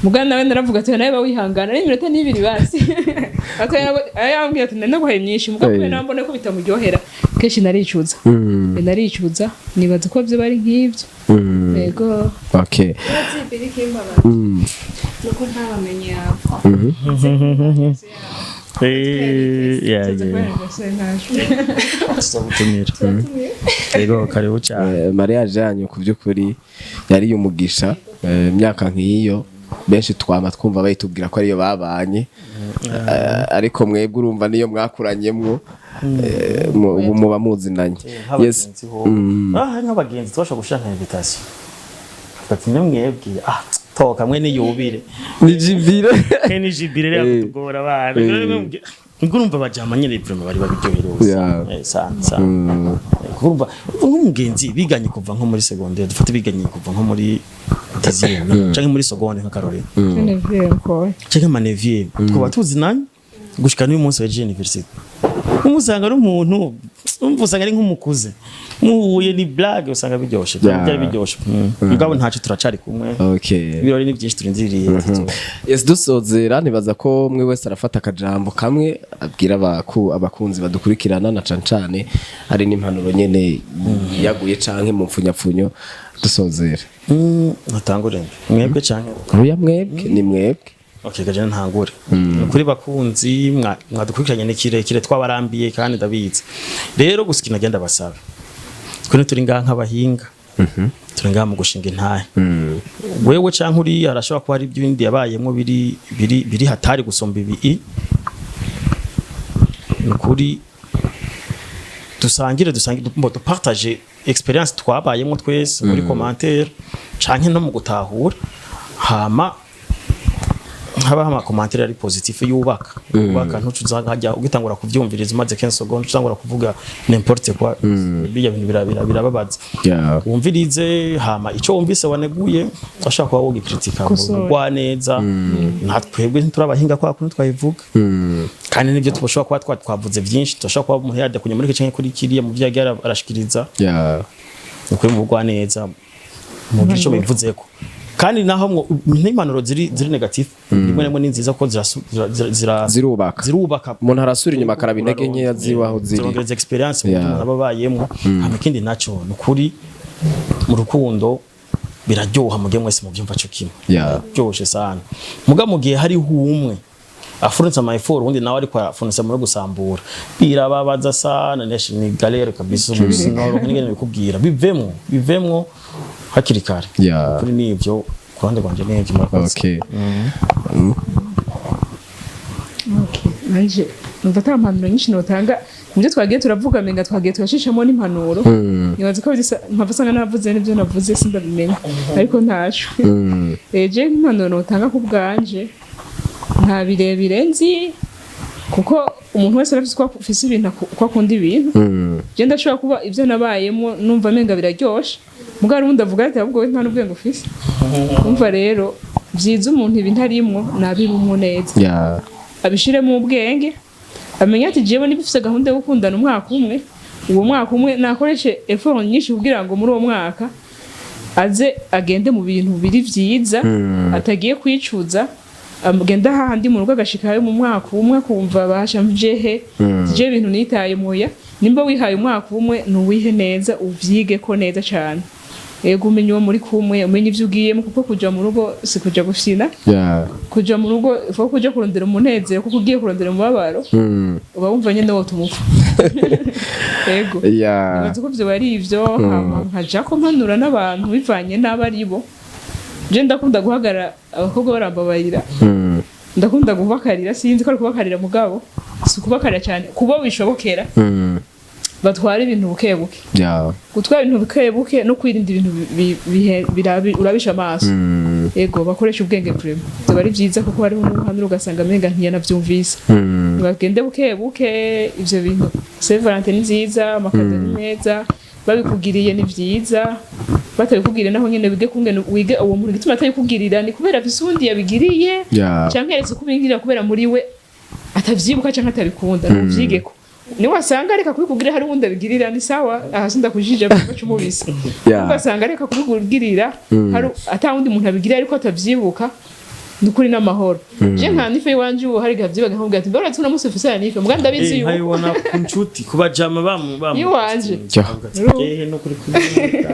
Speaker 1: mugabo nawe naravuga ati nawe bawihangana n'iminota n'ibiri basi. Ati yambwiye ati naguhaye myinshi, mugabo kubera nambone ko bitamuryohera, kenshi naricuza. Naricuza, nibaza ko byo bari nk'ibyo, yego.
Speaker 3: Okay.
Speaker 6: Urazibira ikimbabaza nuko ntabamenye yawe.
Speaker 2: Yeah, yeah. Tuzagutumira, yego, karibu cyane.
Speaker 3: Mariage yanyu ku by'ukuri yari umugisha. Imyaka nk'iyo benshi twama twumva bayitubwira ko ariyo babanye. Ariko mwebwe urumva niyo mwakuranyemwo, ubu muba muzinanye, yes.
Speaker 2: Nk'abagenzi ho, ah nk'abagenzi tubasha gushira nka invitation, ati mwebwe ah toka mwe niyubire.
Speaker 3: Ni jibire.
Speaker 2: Ke ni jibire rero kutugora abana, ngo urumva bajama nyine vraiment bari babiryoherewe. Sana sana. Kuko urumva nk'umugenzi biganye kuva nko muri secondaire, dufate biganye kuva nko muri Sixième canke muri seconde, nk'akarorero, canke ma neuvième, twaba tuzinanye gushika n'uyu munsi waje université. Umusanga ari umuntu, umva, usanga ari nk'umukuze muhuye, ni blague, usanga biryoshe. Byari biryoshe. Mugabo ntacyo, turacari kumwe. Ibirori ni byinshi turindiriye.
Speaker 3: Yes, dusozera, nibaza ko umwe wese arafata akajambo kamwe abwira abakunzi badukurikirana, na cane cane hari n'impanuro nyene yaguye canke mu mfunyapfunyo dusozera.
Speaker 2: Natangure mwebwe canke?
Speaker 3: Oya, mwebwe, ni mwebwe.
Speaker 2: Okay, gaje ntangure. Kuri bakunzi mwadukurikiranye ni kirekire, twabarambiye kandi ndabizi. Rero gusa ikintu agenda basaba, twe turi ngaha nk'abahinga, turi ngaha mu gushinga intahe. Wewe canke uriya arashobora kuba hari ibindi yabayemwo biri hatari gusumba ibi. Ni ukuri dusangire mbo dupartage expérience twabayemwo twese muri commentaire canke no mu gutahura, hama habaho ama commentaire ari positif, yubaka. Ntucuza hajya ugitangura kuvyumviriza, umaze 15 secondes utangura kuvuga n'importe quoi. Bijya bintu birababaza. Wumvirize, hama ico wumvise waneguye ashaka kuba wogikritika mu
Speaker 1: Kosora.
Speaker 2: rwa neza. Natwebwe ntiturabahinga kwa kuntu twabivuga, kandi nibyo tubashobora kuba twavuze byinshi, turashobora kuba umuntu yajya kunya muri iki canke kuri kiriya mu byo yagiye arashikiriza. Ukuri mu rwa neza mu byo ico bivuzeko, kandi naho n'impanuro ziri négatif, rimwe rimwe ni nziza kuko
Speaker 3: Zirubaka.
Speaker 2: Zirubaka.
Speaker 3: Umuntu arasubira inyuma akaraba intege nkeya ziwe aho ziri.
Speaker 2: Zirongereza expérience mu umuntu aba abayemwo. Hama ikindi naco, ni ukuri mu rukundo biraryoha mugihe mwese muvyumva co kimwe. Byoshe sana, muga mu gihe hariho umwe afunitse ama effort, undi nawe ariko afunitse muri gusambura, birababaza sana. Ni galère kabisa, sinoronka n'ingene bikubwira. Bivemwo hakiri kare. Kuri nivyo, ku ruhande rwanje nivyo. Murakoze.
Speaker 3: Okay.
Speaker 1: Okay. Nanje numva ata mpanuro nyinshi notanga mu byo twagiye turavuga, menga twagiye turashishamo n'impanuro. Nibaza ko mpava usanga navuze n'ibyo navuze sindabimenya, ariko ntaco. Je nk'impanuro notanga ku bwanje, nta birebire nzi, kuko umuntu wese arafise uko afise ibintu, uko akunda ibintu. Je ndashobora kuba ibyo nabayemo numva menga biraryoshe, mugabo hari uwundi avuga ati: "Ahubwo we nta n'ubwenge ufise." Umva rero, vyiza umuntu ibintu arimwo nabibumwo neza, abishiremo ubwenge, amenye ati: "Jewe niba ufise gahunda yo gukundana umwaka umwe, uwo mwaka umwe nakoreshe effort nyinshi kugira ngo muri uwo mwaka aze agende mu bintu biri vyiza, atagiye kwicuza, agenda hahandi mu rugo agashikayo mu mwaka umwe akumva basha mjehe je ibintu nitaye moya." Nimba wihaye umwaka umwe, nuwihe neza, uvyige ko neza cane. Ego, umenye uwo muri kumwe, umenye ivyo ugiyemo, kuko kuja mu rugo si kuja gufyina. Kuja mu rugo ifo kuja kurondera umunezero, kuko ugiye kurondera umubabaro uba wumva nyene wotuma upfa. Ego. Nibaza ko vyoba ari ivyo. Hama nkaja ko mpanura n'abantu bivanye n'abo ari bo. Je ndakunda guhagarara, abakobwa barambabarira, ndakunda kubakarira, sinzi ko ari kubakarira, mugabo si ukubakarira cyane, kubo bishobokera batwara ibintu buke buke. Gutwara ibintu buke buke no kwirinda ibintu urabisha amaso. Ego, bakoresha ubwenge vraiment, byaba ari byiza, kuko hariho n'ubuhanura ugasanga amenga ntiyanavyumvise. Bagende buke buke. Ivyo bintu, Saint Valentin ni nziza, ama cadeau ni meza, babikugiriye ni vyiza, batabikugiriye naho nyene wige kungene wige uwo muntu igituma atabikugirira, ni kubera afise uwundi yabigiriye, canke yaretse kubigirira kubera muri we atavyibuka canke atabikunda. Nuvyigeko, niwasanga reka kubikugirira hari uwundi abigirira, ni sawa, aha sindakujije baca umubise. Ugasanga reka kubikugirira hari ata wundi muntu abigirira ariko atavyibuka, ni ukuri n'amahoro. Je nka anniv iwanje ubu hari igihe avyibaga, nkamubwira ati: "Mbona uno munsi ufise anniv?" Mbwa ndabizi yuko
Speaker 2: Nkabibona ku nshuti, ku bajama bamu bamu
Speaker 1: Iwanje.
Speaker 2: Ehe, no kuri kuri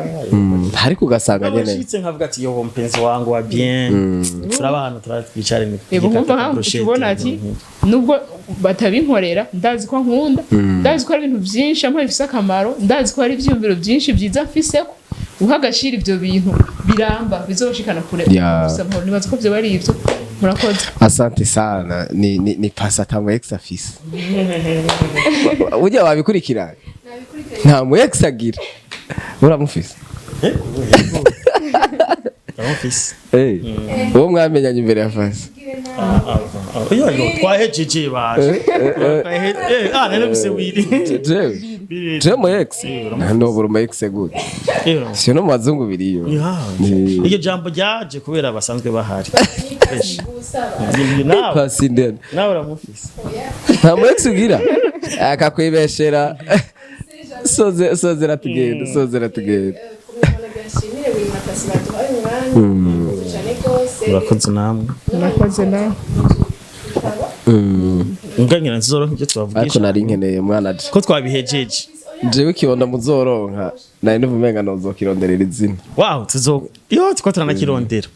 Speaker 3: Ariko ugasanga nyene
Speaker 2: Abashitse nkavuga ati: "Yo, mpenzi wangu wa bien, turaba hano turatwicare."
Speaker 1: Yego, nkumva nkaho tubona ati nubwo batabinkorera, ndazi ko nkunda, ndazi ko hari ibintu byinshi ampa bifise akamaro, ndazi ko hari ivyiyumviro byinshi byiza mfiseko. Uha agaciro ivyo bintu biramba, bizoshikana kure. Gusa amahoro. Nibaza ko vyoba ari ivyo. Murakoze.
Speaker 3: Asante sana. Ni pasa ata mu ex afise. Burya wabikurikira, nta mu ex agira, uramufise?
Speaker 2: Ndamufise.
Speaker 3: Eh, uwo mwamenyanye imbere ya fasi?
Speaker 2: Yo yo, twahejeje baje. Ah, nene guse wiri.
Speaker 3: Jewe. Je mu ex ntobura umu ex gute? Si no mu bazungu biriyo.
Speaker 2: Iryo jambo ryaje kubera basanzwe bahari. Fresh. Nawe
Speaker 3: Pasi ndende.
Speaker 2: nawe uramufise.
Speaker 3: Nta mu ex ugira akakwibeshera. Soze, sozera tugenda, sozera tugenda.
Speaker 6: Nshimire buri matasi baduhaye umwanya cyane rwose.
Speaker 2: Urakoze namwe.
Speaker 1: Murakoze nawe.
Speaker 2: Ngangira nzizoronka ibyo
Speaker 3: Ariko
Speaker 2: tubavugisha.
Speaker 3: nari nkeneye mwana je.
Speaker 2: Ko twabihejeje.
Speaker 3: Jewe ikibondo muzoronka nari numva umenga nozokironderera izina.
Speaker 2: Wow, tuzo iyo tuko turanakirondera.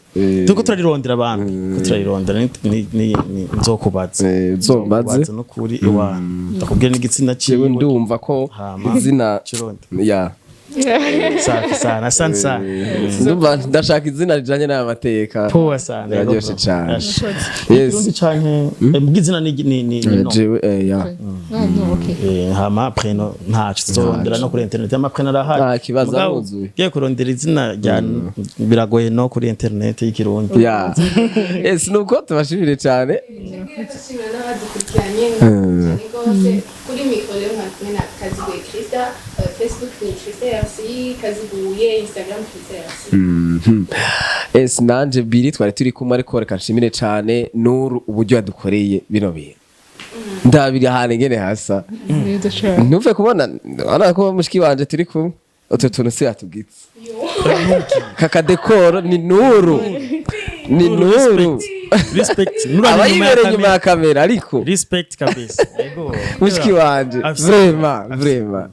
Speaker 2: Tuko turarirondera abantu, ko turarirondera ni nzokubaza.
Speaker 3: Uzombaze.
Speaker 2: Nzokubaza nukuri iwa ndakubwira n'igitsina
Speaker 3: Jewe
Speaker 2: ciwe.
Speaker 3: ndumva ko
Speaker 2: Hama.
Speaker 3: izina
Speaker 2: Kirundi.
Speaker 3: Ya.
Speaker 2: Safi sana, asante sana.
Speaker 3: Ndumva ndashaka izina rijanye n'aya mateka.
Speaker 2: Poa sana.
Speaker 3: Biraryoshe cane.
Speaker 2: Yes.
Speaker 3: Yes.
Speaker 2: Canke izina ni no.
Speaker 3: Jewe ya.
Speaker 1: Ah, no, okay.
Speaker 2: Hama prénom ntaco tuzorondera no kuri internet, ama prénom arahari.
Speaker 3: Nta kibazo,
Speaker 2: Mugabo,
Speaker 3: aruzuye.
Speaker 2: ugiye kurondera izina rya biragoye no kuri internet y'ikirundi.
Speaker 3: Ya, yes, nuko tubashimire cyane.
Speaker 6: Dushimira n'abadukurikiranye cyane rwose. Kuri mikoro rero nka kumwe na Kaziguye Krista, Facebook ni Krista RC Kaziguye, Instagram Krista RC.
Speaker 3: Yes, nanje Biri twari turi kumwe, ariko reka nshimire cyane Nuru uburyo yadukoreye bino bintu. Ndabiri ahantu ingene hasa.
Speaker 1: Neza cyane.
Speaker 3: Ntuve kubona urabona ko mushiki wanje turi kumwe, utu tuntu si yatubwitse kakadekoro ni Nuru, ni Nuru.
Speaker 2: Respect. Nuru
Speaker 3: Aba
Speaker 2: ari inyuma ya
Speaker 3: yibereye inyuma ya
Speaker 2: kamera.
Speaker 3: kamera, ariko
Speaker 2: Respect kabisa. Yego.
Speaker 3: mushiki wanje, vraiment, vraiment.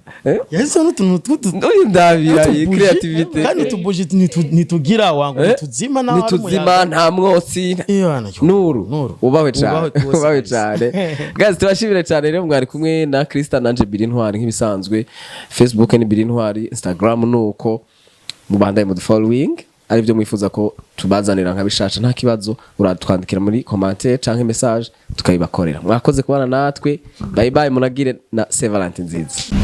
Speaker 2: Yahise n'utuntu tw'utu
Speaker 3: Uyu ndabira iyi
Speaker 2: utubuji,
Speaker 3: creativity.
Speaker 2: kandi utubuji ntitugira wangu,
Speaker 3: Eh?
Speaker 2: ntituzima naho hari
Speaker 3: Ntituzima,
Speaker 2: umuyaga.
Speaker 3: nta mwotsi.
Speaker 2: Iyo,
Speaker 3: Nuru,
Speaker 2: Nuru.
Speaker 3: ubahwe cyane.
Speaker 2: Ubahwe rwose
Speaker 3: Ubahwe
Speaker 2: kabisa.
Speaker 3: cyane. Guys, tubashimire cyane rero. Mwari kumwe na Krista nanje Biri Ntwari nk'ibisanzwe. Facebook ni Biri Ntwari, Instagram nuko. Mubandaye mu following, ari byo mwifuza ko tubazanira nka bishasha, nta kibazo, uratwandikira muri commentaire canke message tukabibakorera. Mwakoze kubana natwe. Bye bye, munagire na Saint Valentin nziza.